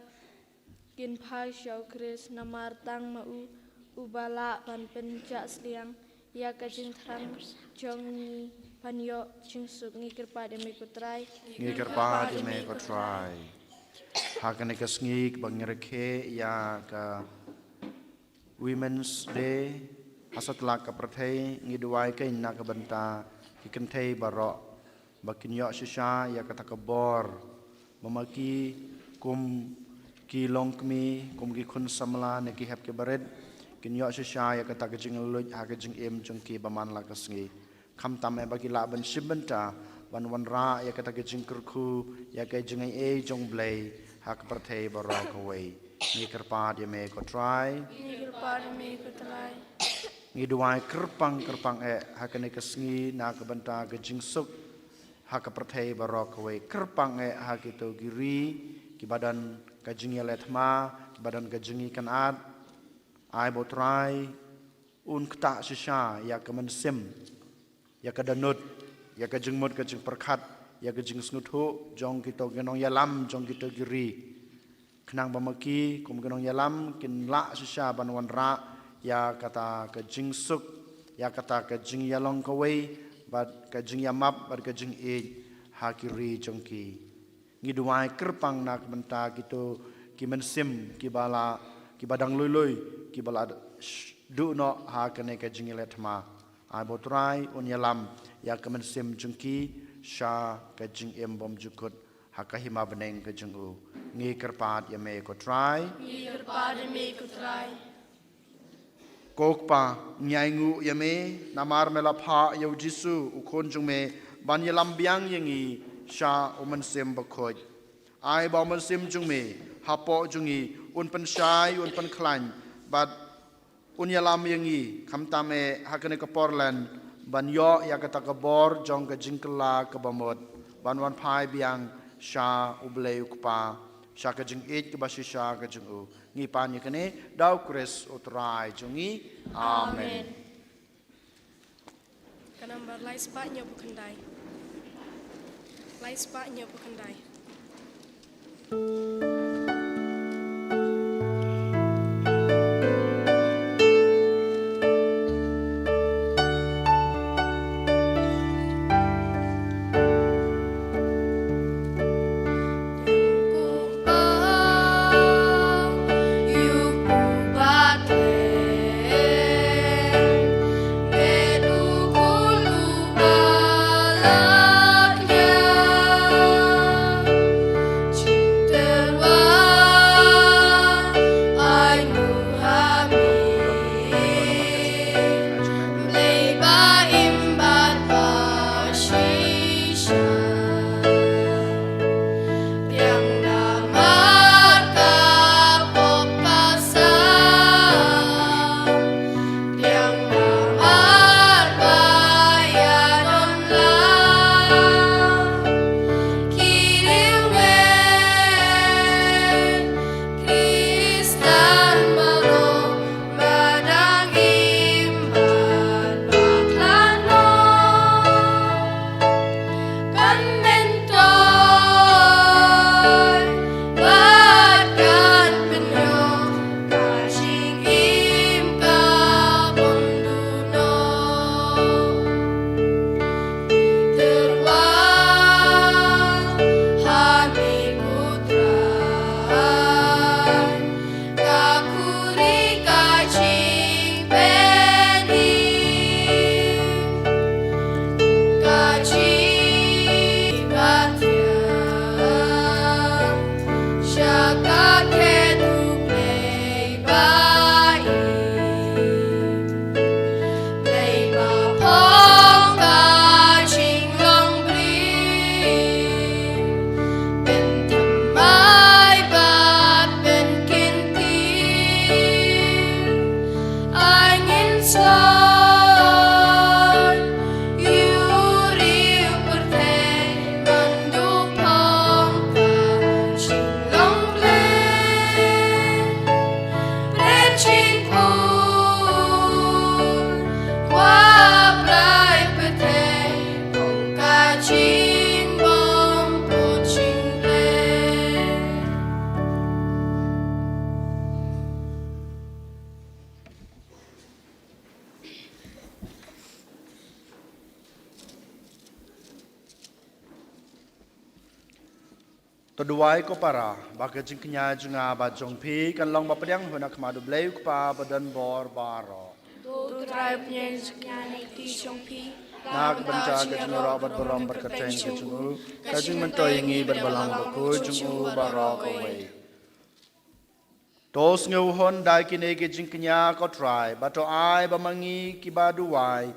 kin phai sha U Khrist, namar tang ma u, uba lah ban pynjah sliang ïa ka jingthrang jong ngi Ban ïoh jingsuk. Ngi kyrpad ïa me ko Trai. Ngi kyrpad ïa me ko Trai. Ha kane ka sngi ba ngi rakhe ïa ka Women's Day ha satlak ka pyrthei, ngi duwai kein na ka bynta ki kynthei baroh ba kin ïoh shisha ïa kata ka bor ba ma ki kum ki longkmie, kum ki khun samla ne ki hep ki barit, kin ïoh shisha ïa kata ka jingluid ha ka jingim jong ki ba man la ka sngi. Khamtam eh ba ki lah ban shim bynta ban wanrah ïa kata ka jingkyrkhu ïa ka jingaiei jong Blei ha ka pyrthei baroh kawei. Ngi kyrpad ïa me ko Trai. Ngi kyrpad ïa me ko Trai. Ngi duwai kyrpang kyrpang eh ha kane ka sngi na ka bynta ka jingsuk ha ka pyrthei baroh kawei. Kyrpang eh ha kito ki ri kiba don ka jingïaleh thma, kiba don ka jingïakynad. Ai ba u Trai un ktah shisha ïa ka mynsiem, ïa ka dohnud, ïa ka jingmut ka jingpyrkhat, ïa ka jingsngewthuh jong kito ki nongïalam jong kito ki ri. Khnang ba ma ki kum ki nongïalam kin lah shisha ban wanrah ïa kata ka jingsuk, ïa kata ka jingïalong kawei bad ka jingïamap bad ka jingïeit ha ki ri jong ki. Ngi duwai kyrpang na ka bynta kito ki mynsiem kiba la, kiba dang lui lui, kiba la sh-, duh noh ha kane ka jingïaleh thma. Ai ba u Trai un ïalam ïa ka mynsiem jong ki sha ka jingim bymjukut ha ka hima bneng ka jong u. Ngi kyrpad ïa me ko Trai. Ngi kyrpad ïa me ko Trai. Ko Kpa, ngi ainguh ïa me namar me la phah ïa u Jisu u Khun jong me ban ïalam biang ïa ngi sha u Mynsiem Bakhuid. Ai ba u Mynsiem jong me hapoh jong ngi un pynshai, un pynkhlaiñ bad un ïalam ïa ngi, khamtam eh ha kane ka por len, ban ïoh ïa kata ka bor jong ka jingkylla kaba mut ban wan phai biang sha u Blei u Kpa sha ka jingïeit kaba shisha ka jong u. Ngi pan ïa kane da u Khrist u Trai jong ngi. Amen. Amen. Ka nambar lai spah hynñiew phew khyndai. Lai spah hynñiew phew khyndai. To duwai ko para, ba ka jingkñia jong nga bad jong phi kan long ba pdiang ha khmat U Blei U Kpa badonbor baroh. To U Trai pynïeng jingkñia na ka kti jong phi, na ka bynta ka jingïaroh bad burom bad kyrteng jong u, ka jingmyntoi ïa ngi bad Balang Bakhuid jong u baroh kawei. To sngewhun da kine ki jingkñia ko Trai, bad to ai ba ma ngi kiba duwai,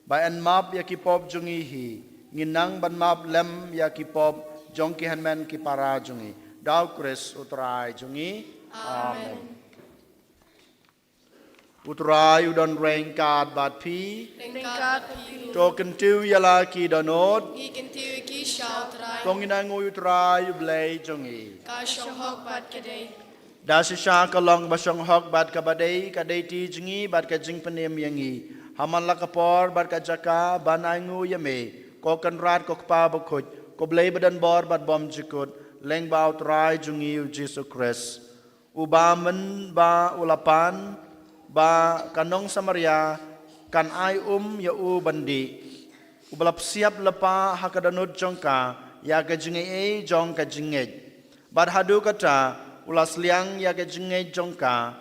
ba yn map ïa ki pop jong ngi hi, ngin nang ban map lem ïa ki pop jong ki hynmen ki para jong ngi. Da U Khrist U Trai jong ngi. Amen. U Trai u don ryngkat bad phi. Ryngkat bad phi ruh. To kyntiew ïa la ki dohnud. Ngi kyntiew ïa ki sha U Trai. To ngin ainguh ïa U Trai U Blei jong ngi. Ka shong hok bad ka dei. Da shisha ka long ba shong hok bad kaba dei, ka dei ti jong ngi bad ka jingpynim ïa ngi, ha man la ka por bad ka jaka, ban ainguh ïa me, ko Kynrad, ko Kpa Bakhuid, ko Blei badonbor bad bymjukut, lyngba U Trai jong ngi U Jisu Khrist. Uba mynba u la pan ba ka nong Samaria kan ai um ïa u ban dih, uba la psiap lypa ha ka dohnud jong ka ïa ka jingaiei jong ka jingngeit, bad haduh katta u la sliang ïa ka jingngeit jong ka,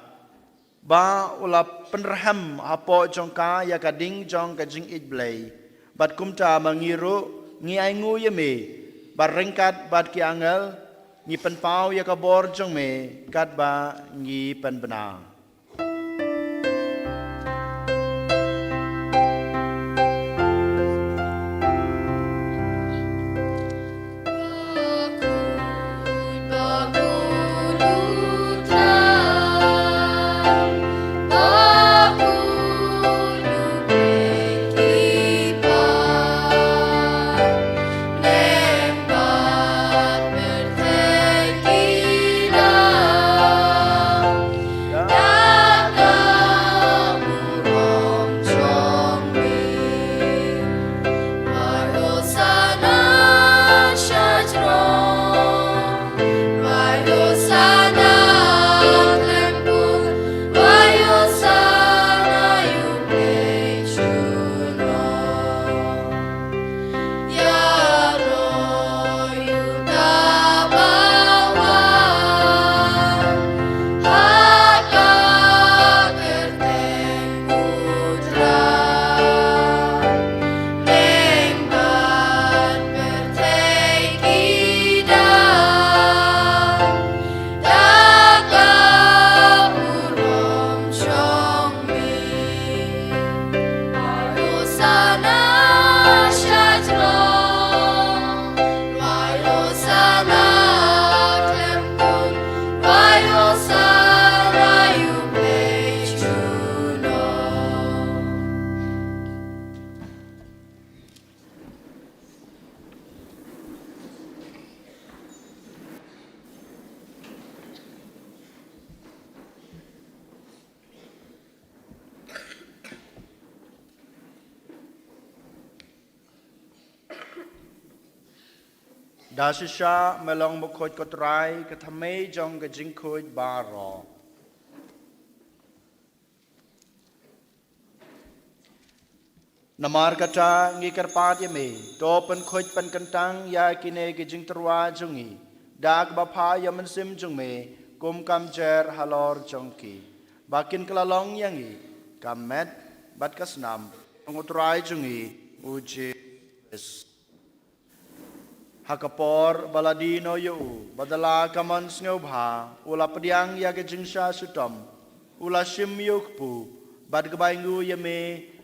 ba u la pynrhem hapoh jong ka ïa ka ding jong ka jingïeit Blei. Bad kumta ma ngi ruh ngi ainguh ïa me, bad ryngkat bad ki angel ngi pynpaw ïa ka bor jong me katba ngi pynbna. Da shisha me long bakhuid ko Trai, ka thymmei jong ka jingkhuid baroh. Namar kata ngi kyrpad ïa me, to pynkhuid pynkyntang ïa kine ki jingtyrwa jong ngi da kaba phah ïa u Mynsiem jong me, kum kam jer halor jong ki, ba kin kylla long ïa ngi ka met bad ka snam jong u Trai jong ngi U Jisu Khrist. Ha ka por ba la die noh ïa u, bad da la ka mon sngewbha, u la pdiang ïa ka jingshah shitom, u la shim ïa u kpu, bad kaba ainguh ïa me,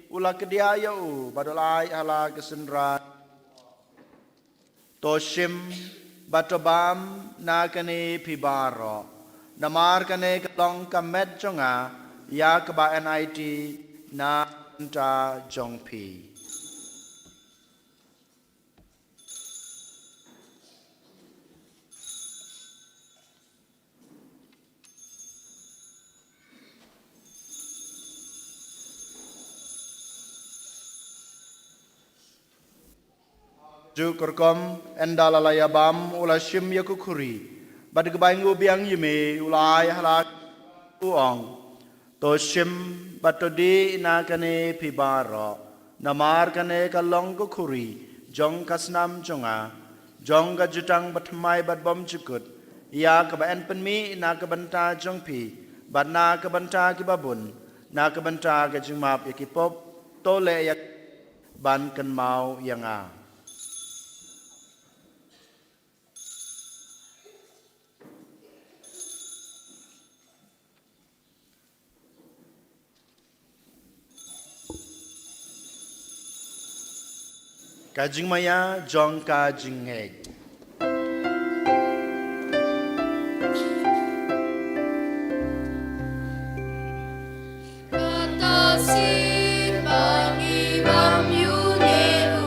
u la kdiah ïa u, bad u la ai ha la ka synran. To shim bad to bam na kane phi baroh, namar kane ka long ka met jong nga, ïa kaba yn aiti na ka bynta jong phi. Ju kurkom, ynda la la ïa bam, u la shim ïa ka khuri, bad kaba ainguh biang ïa me, u la ai ha la, u ong: To shim bad to dih na kane phi baroh, namar kane ka long ka khuri jong ka snam jong nga, jong ka jutang bathymmai bad bymjukut, ïa kaba yn pynmih na ka bynta jong phi bad na ka bynta kiba bun, na ka bynta ka jingmap ïa ki pop. To leh ïa ban kynmaw ïa nga. Ka jingmaïa jong ka jingngeit. Kata sien ba ngi bam ïu ne u,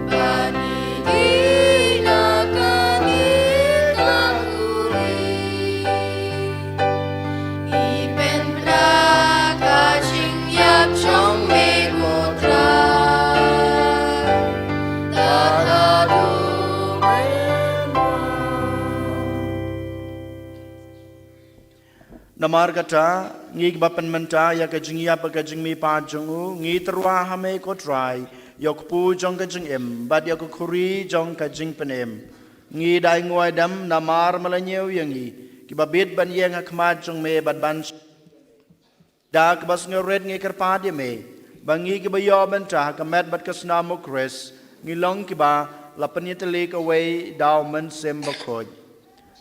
ba ngi dei na kane ka khuri. Ngi pynbna ka jingïap jong me ko Trai. Tang haduh mynwan. Namar kata, ngi kiba pynmynta ïa ka jingïap bad ka jingmihpat jong u, ngi tyrwa ha me ko Trai, ïa u kpu jong ka jingim, bad ïa ka khuri jong ka jingpynim. Ngi da ai nguaidam namar me la ñiew ïa ngi, kiba bit ban ïeng ha khmat jong me bad ban Da kaba sngewrit ngi kyrpad ïa me, ba ngi kiba ïoh bynta ha ka met bad ka snam u Khrist, ngi long kiba la pynïatylli kawei da u Mynsiem Bakhuid.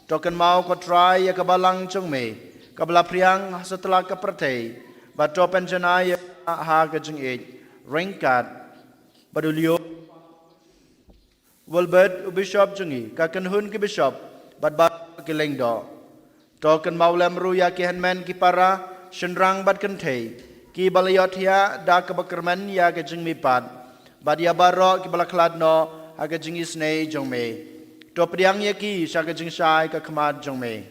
To kynmaw ko Trai ïa ka balang jong me, kaba la phriang ha satlak ka pyrthei, bad to pynjanai ïa ka ha ka jingïeit, ryngkat bad u Leo Wilbert, u bishop jong ngi, ka kynhun ki bishop, bad baroh ki lyngdoh. To kynmaw lem ruh ïa ki hynmen ki para, shynrang bad kynthei, kiba la ïohthiah da kaba kyrmen ïa ka jingmihpat, bad ïa baroh kiba la khlad noh ha ka jingisynei jong me. To pdiang ïa ki sha ka jingshai ka khmat jong me.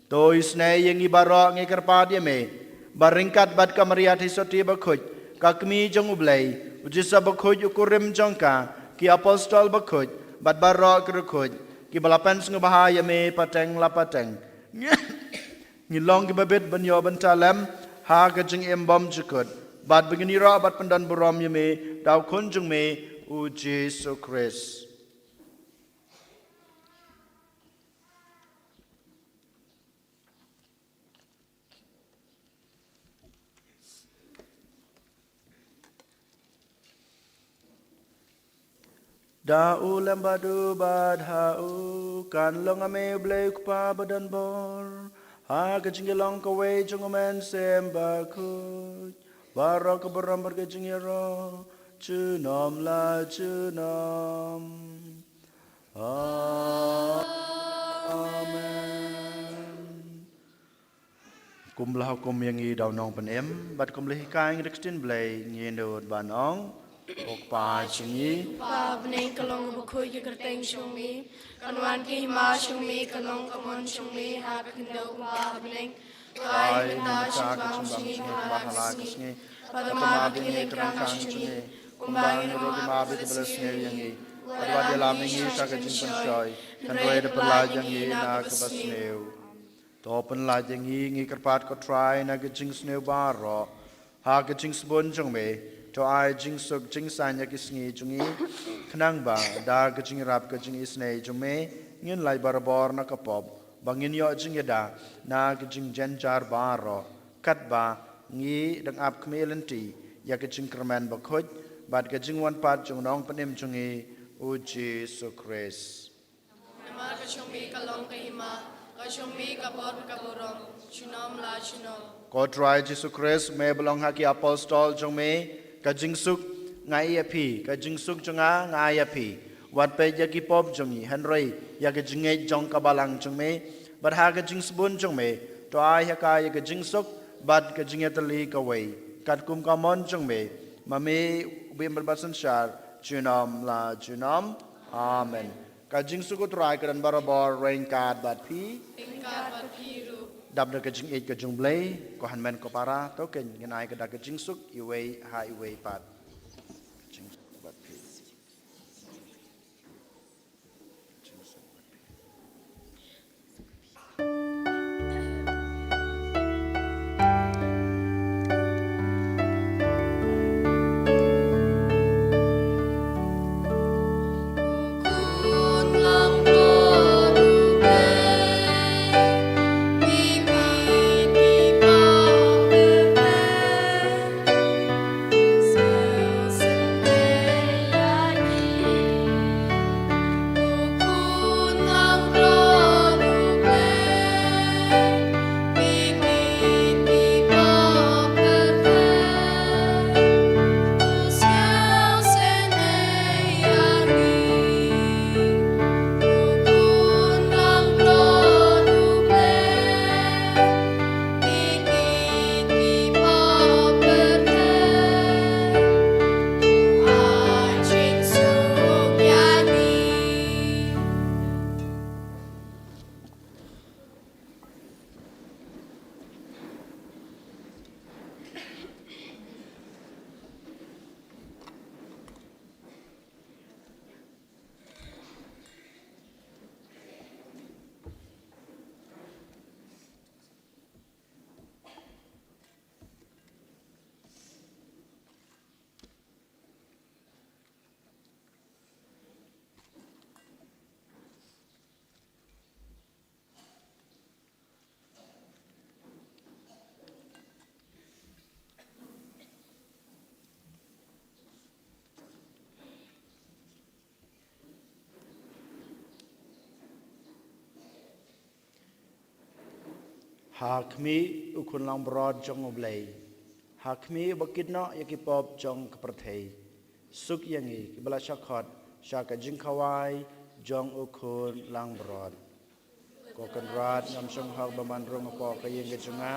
To isynei ïa ngi baroh ngi kyrpad ïa me, ba ryngkat bad ka Maria Theisotti Bakhuid, ka Kmie jong u Blei, u Joseph Bakhuid u kurim jong ka, ki apostol bakhuid, bad baroh ki riewkhuid, kiba la pynsngewbha ïa me pateng la pateng. Ngi long kiba bit ban ïoh bynta lem ha ka jingim bymjukut, bad ba ngin ïaroh bad pyndonburom ïa me da u Khun jong me, u Jisu Khrist. Da u lem bad u bad ha u, kan long ha me u Blei u Kpa badonbor, ha ka jingïalong kawei jong u Mynsiem Bakhuid, baroh ka burom bad ka jingïaroh, junom la junom. Amen. Kum ba la hukum ïa ngi da u Nongpynim, bad kum ba la hikai ngi da ka ktien Blei, ngin nud ban ong: Ko Kpa jong ngi, Kpa ha bneng, ka long kaba khuid ka kyrteng jong me, kan wan ka hima jong me, kan long ka mon jong me ha ka khyndew kumba ha bneng. To ai ïa ngi mynta ka jingbam jong ngi kaba ha la ka sngi, bad to map ïa ngi ki kyrteng jong ngi, kumba ngi ruh ngi map ïa kiba la sngewsih ïa ngi, bad wat ïalam ïa ngi sha ka jingpynshoi, hynrei da pynlait ïa ngi na kaba sniew. To pynlait ïa ngi, ngi kyrpad ko Trai, na ka jingsniew baroh, ha ka jingsbun jong me, to ai jingsuk jingsaiñ ïa ki sngi jong ngi, khnang ba da ka jingïarap ka jingisynei jong me, ngin lait barabor na ka pop, ba ngin ïoh jingïada na ka jingjynjar baroh, katba ngi dang ap khmih lynti ïa ka jingkyrmen bakhuid bad ka jingwan pat jong u Nongpynim jong ngi, u Jisu Khrist. Namar ka jong me ka long ka hima, ka jong me ka bor bad ka burom, junom la junom. Ko Trai Jisu Khrist, me ba la ong ha ki apostol jong me, ka jingsuk nga ai ïa phi, ka jingsuk jong nga nga ai ïa phi. Wat peit ïa ki pop jong ngi, hynrei ïa ka jingngeit jong ka balang jong me, bad ha ka jingsbun jong me, to ai ha ka ïa ka jingsuk bad ka jingïatylli kawei, katkum ka mon jong me, ma me u bym bad synshar junom la junom. Amen. Ka jingsuk u Trai ka don barabor ryngkat bad phi. Ryngkat bad phi ruh. Dap da ka jingïeit ka jong u Blei, ko hynmen ko para, to keiñ ngin ai ka da ka jingsuk iwei ha iwei pat. Jingsuk bad phi. Jingsuk bad phi. Ha khmih u Khun langbrot jong U Blei. Ha khmih uba kit noh ïa ki pop jong ka pyrthei. Suk ïa ngi kiba la shah khot sha ka jingkhawai jong u Khun langbrot. Ko Kynrad, ngam shong hok ban wan rung hapoh ka ïing ka jong nga,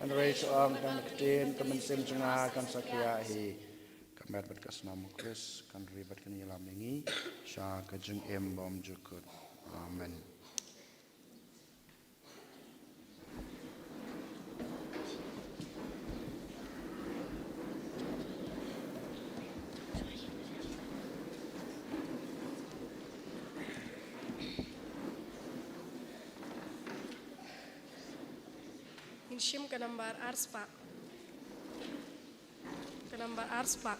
hynrei shu ong tang ka ktien, ka mynsiem jong nga kan sa khia hi. Ka met bad ka snam u Khrist kan ri bad kan ïalam ïa ngi sha ka jingim bymjukut. Amen. Ngin shim ka nambar ar spah. Ka nambar ar spah.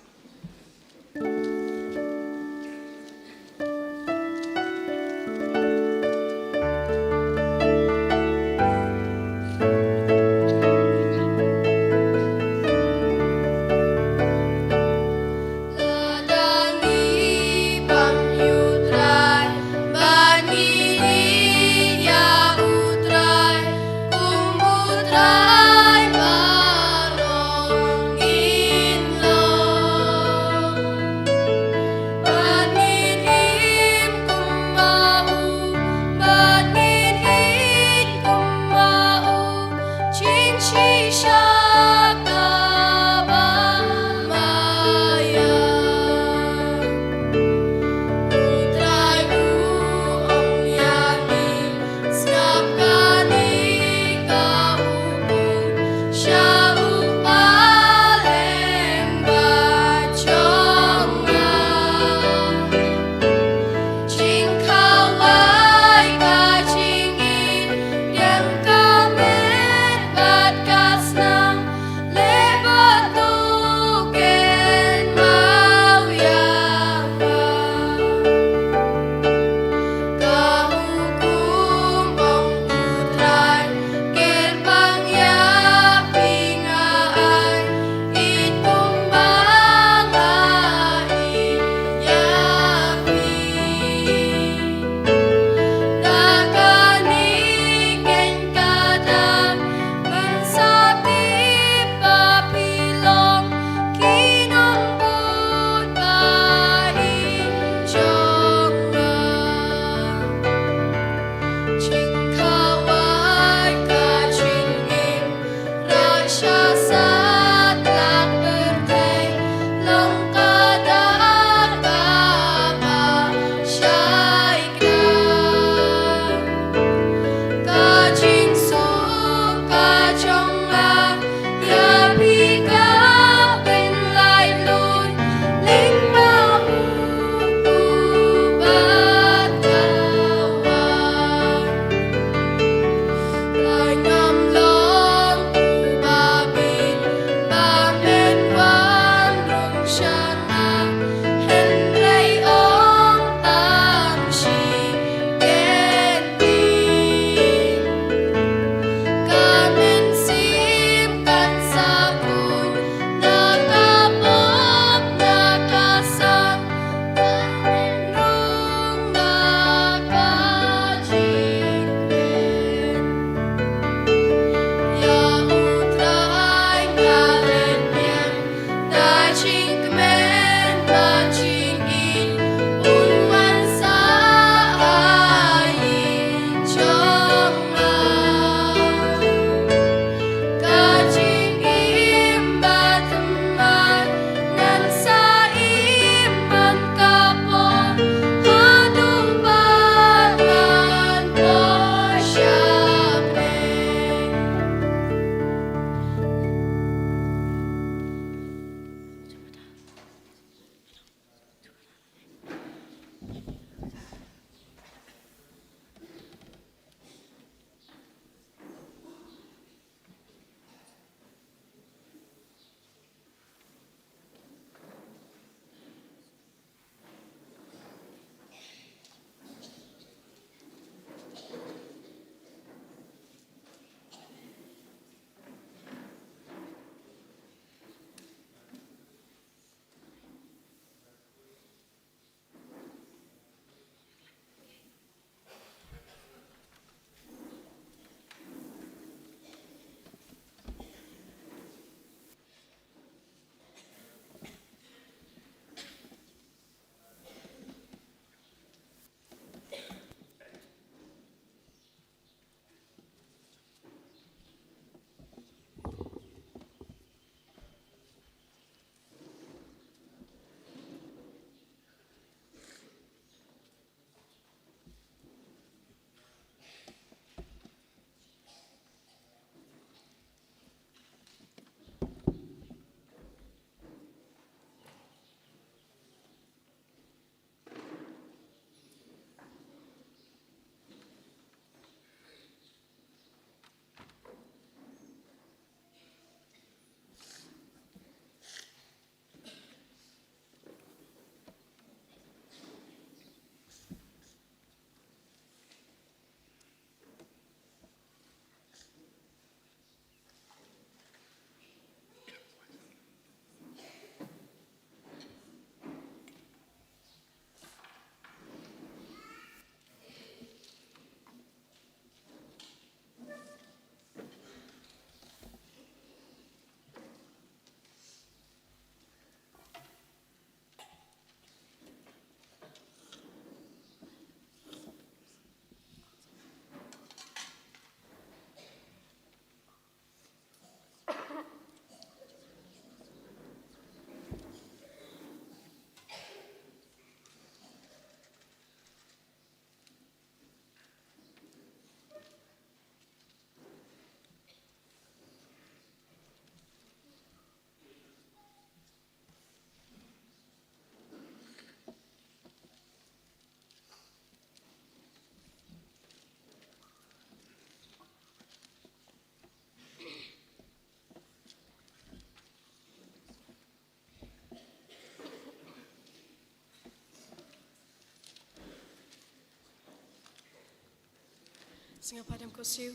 Nga pat em ko siu.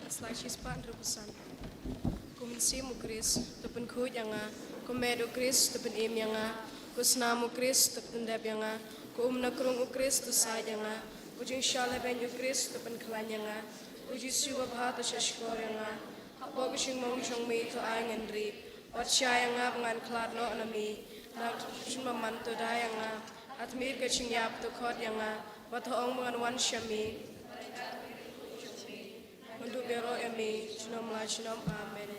Slide shispah hynriewphew san. Ko mynsiem u Khrist, to pynkhuid ïa nga. Ko met u Khrist, to pynim ïa nga. Ko snam u Khrist, to pyndep ïa nga. Ko um na krung u Khrist, to said ïa nga. Ko jingshah lehbeiñ u Khrist, to pynkhlaiñ ïa nga. Ko Jisu babha, to shahshkor ïa nga. Hapoh ka jingmong jong me, to ai ngan ri. Wat shah ïa nga ba ngan khlad noh na me. Na ka jingmamon, to da ïa nga. Ha khmih ka jingïap, to khot ïa nga. Bad to ong ba ngan wan sha me. Ngan dup ïaroh ïa me junom la junom. Amen.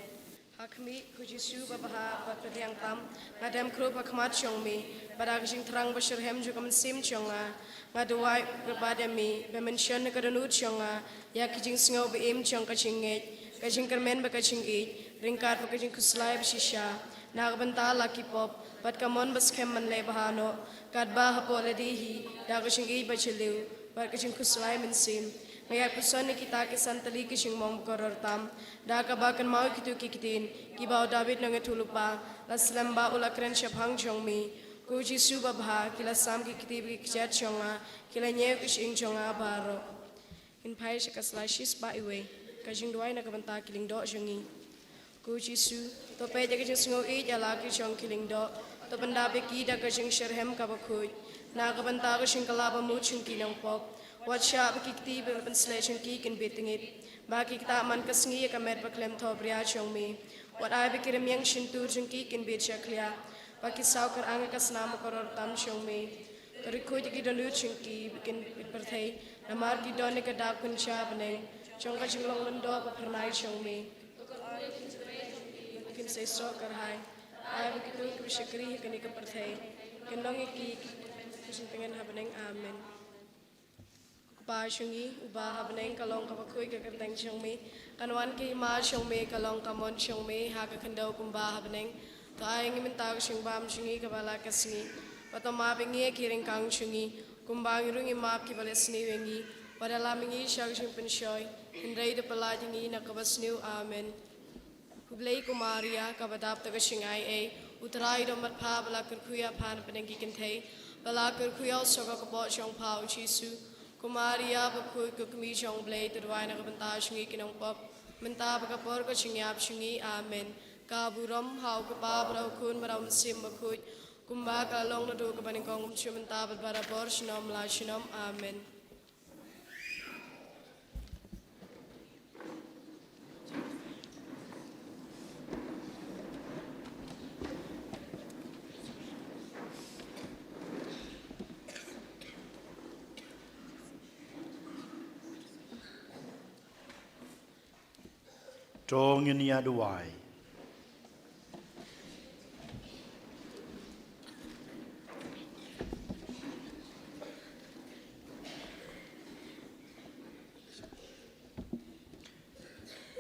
Ha khmih, ko Jisu babha bad bathiang tam, nga dem khrup ha khmat jong me. Bad ha ka jingthrang bashitrhem jong ka mynsiem jong nga, nga duwai bad ïa me ba men shon na ka dohnud jong nga ïa ki jingsngew ba im jong ka jingngeit, ka jingkyrmen bad ka jingïeit, ryngkat bad ka jingkhuslai bashisha na ka bynta la ki pop, bad ka mon baskhem ban leh bha noh katba hapoh lade hi da ka jingïeit bajylliew bad ka jingkhuslai mynsiem. Nga ïaid puson ïa kita ki san tylli ki jingmong bakaror tam, da kaba kynmaw ïa kito ki ktien kiba u David nongïathuhlypa la slem bad u la kren shaphang jong me. Ko Jisu babha, ki la sam ki kti bad ki kjat jong nga, ki la ñiew ki shyieng jong nga baroh. Ngin phai sha ka slide shispah iwei, ka jingduwai na ka bynta ki lyngdoh jong ngi. Ko Jisu, to peit ïa ka jingsngew ïeit ïa la ki jong ki lyngdoh, to pyndap ïa ki da ka jingshitrhem kaba khuid na ka bynta ka jingkylla bamut jong ki nongpop. Wat shah ba ki kti ba la pynsleh jong ki kin bit tngit, ba ki ktah man ka sngi ïa ka met bakhlem thohbria jong me. Wat ai ba ki rmiang shyntur jong ki kin bit shakliah, ba ki saw kyrang ïa ka snam bakaror tam jong me. To rikhuid ïa ki dohnud jong ki ba kin bit pyrthei, namar ki don ïa ka dak kynja bneng jong ka jinglong lyngdoh ba phyrnai jong me. Kin seisoh kyrhai, ai ba kito kiba shakri ha kane ka pyrthei kin long ïa ki ki jingtngen ha bneng. Amen. Ko Kpa jong ngi uba ha bneng, ka long kaba khuid ka kyrteng jong me. Kan wan ka hima jong me, ka long ka mon jong me ha ka khyndew kumba ha bneng. To ai ngi mynta ka jingbam jong ngi kaba la ka sngi. Bad to map ïa ngi ïa ki ryngkang jong ngi, kumba ngi ruh ngi map ïa kiba leh sniew ïa ngi. Wat da lam ïa ngi sha ka jingpynshoi, hynrei da pyllait ïa ngi na kaba sniew. Amen. Khublei ko Maria, kaba dap da ka jingaiei, u Trai u don bad pha, ba la kyrkhu ïa pha na pdeng ki kynthei, ba la kyrkhu ïa u soh ka kpoh jong pha u Jisu. Ko Maria bakhuid, ko Kmie jong u Blei, to duwai na ka bynta jong ngi ki nongpop, mynta bad ka por ka jingïap jong ngi. Amen. Ka burom ha u Kpa bad ha u Khun bad ha u Mynsiem Bakhuid, kumba ka la long naduh kaba nyngkong, kumjuh mynta bad barabor, junom la junom. Amen. To ngin ïa duwai.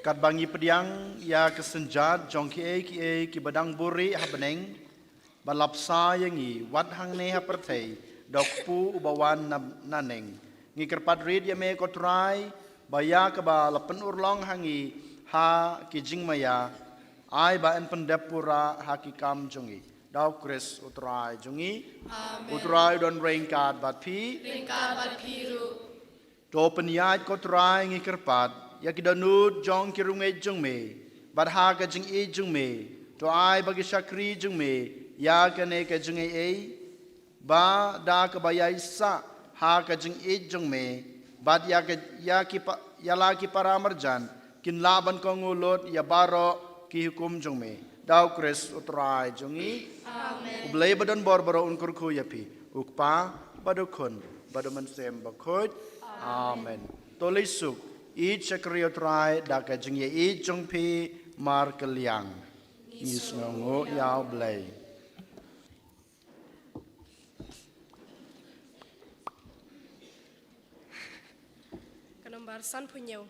Katba ngi pdiang ïa ka synjat jong kiei kiei kiba dang buhrieh ha bneng, ba la bsa ïa ngi wat hangne ha pyrthei da u Kpu uba wan na, na neng, ngi kyrpad rit ïa me ko Trai, ba ïa kaba la pynurlong ha ngi ha ki jingmaïa, ai ba yn pyndep pura ha ki kam jong ngi. Da u Khrist u Trai jong ngi. Amen. U Trai u don ryngkat bad phi. Ryngkat bad phi ruh. To pynïaid ko Trai, ngi kyrpad, ïa ki dohnud jong ki riewngeit jong me, bad ha ka jingïeit jong me, to ai ba ki shakri jong me ïa kane ka jingaiei, ba da kaba ïaisah ha ka jingïeit jong me, bad ïa ka, ïa ki pa, ïa la ki para marjan kin lah ban kohnguh lut ïa baroh ki hukum jong me. Da u Khrist u Trai jong ngi. Amen. U Blei ba don bor baroh un kyrkhu ïa phi, u Kpa bad u Khun bad u Mynsiem Bakhuid. Amen. To leit suk, ïeit shakri ïa u Trai da ka jingïeit jong phi markylliang. Ngi sngewnguh ïa u Blei. Ka nombar sanphew hynñiew.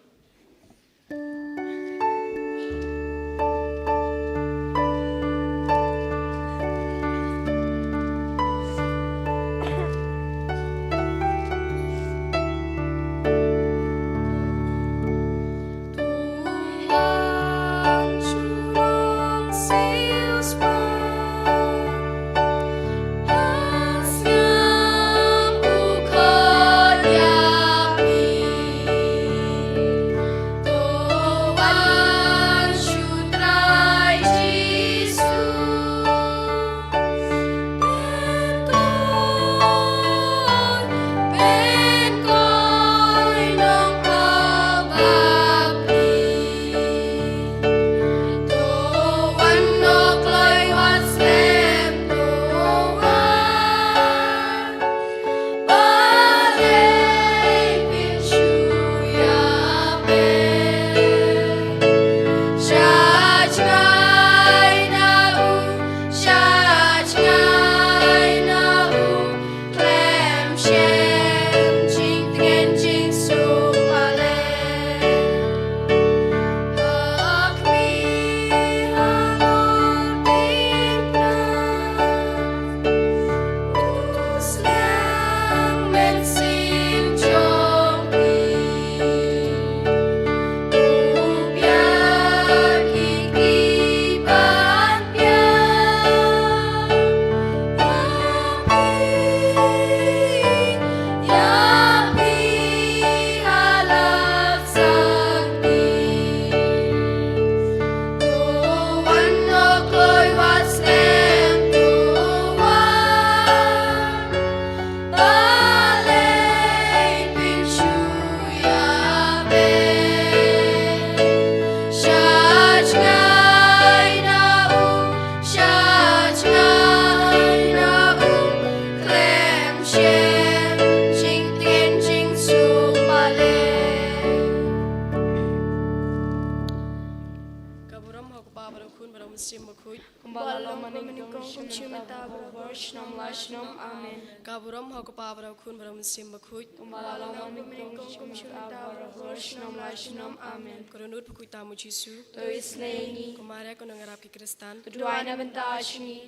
Ko Kpa bad ko Khun bad ko Mynsiem Bakhuid. Kumba la long mynnyngkong, kum shynta, baroh, shnong la shnong. Amen. Ka burom ha ko Kpa bad ko Khun bad ko Mynsiem Bakhuid. Kumba la long mynnyngkong, kum shynta, baroh, shnong la shnong. Amen. Ko Dohnud Bakhuid Tam U Jisu. To isynei ïa ngi. Ko Maria ko nongïarap ki Khristan. To duwai na bynta jong ngi.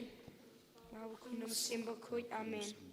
Kpa bad ko Khun, Mynsiem Bakhuid. Amen.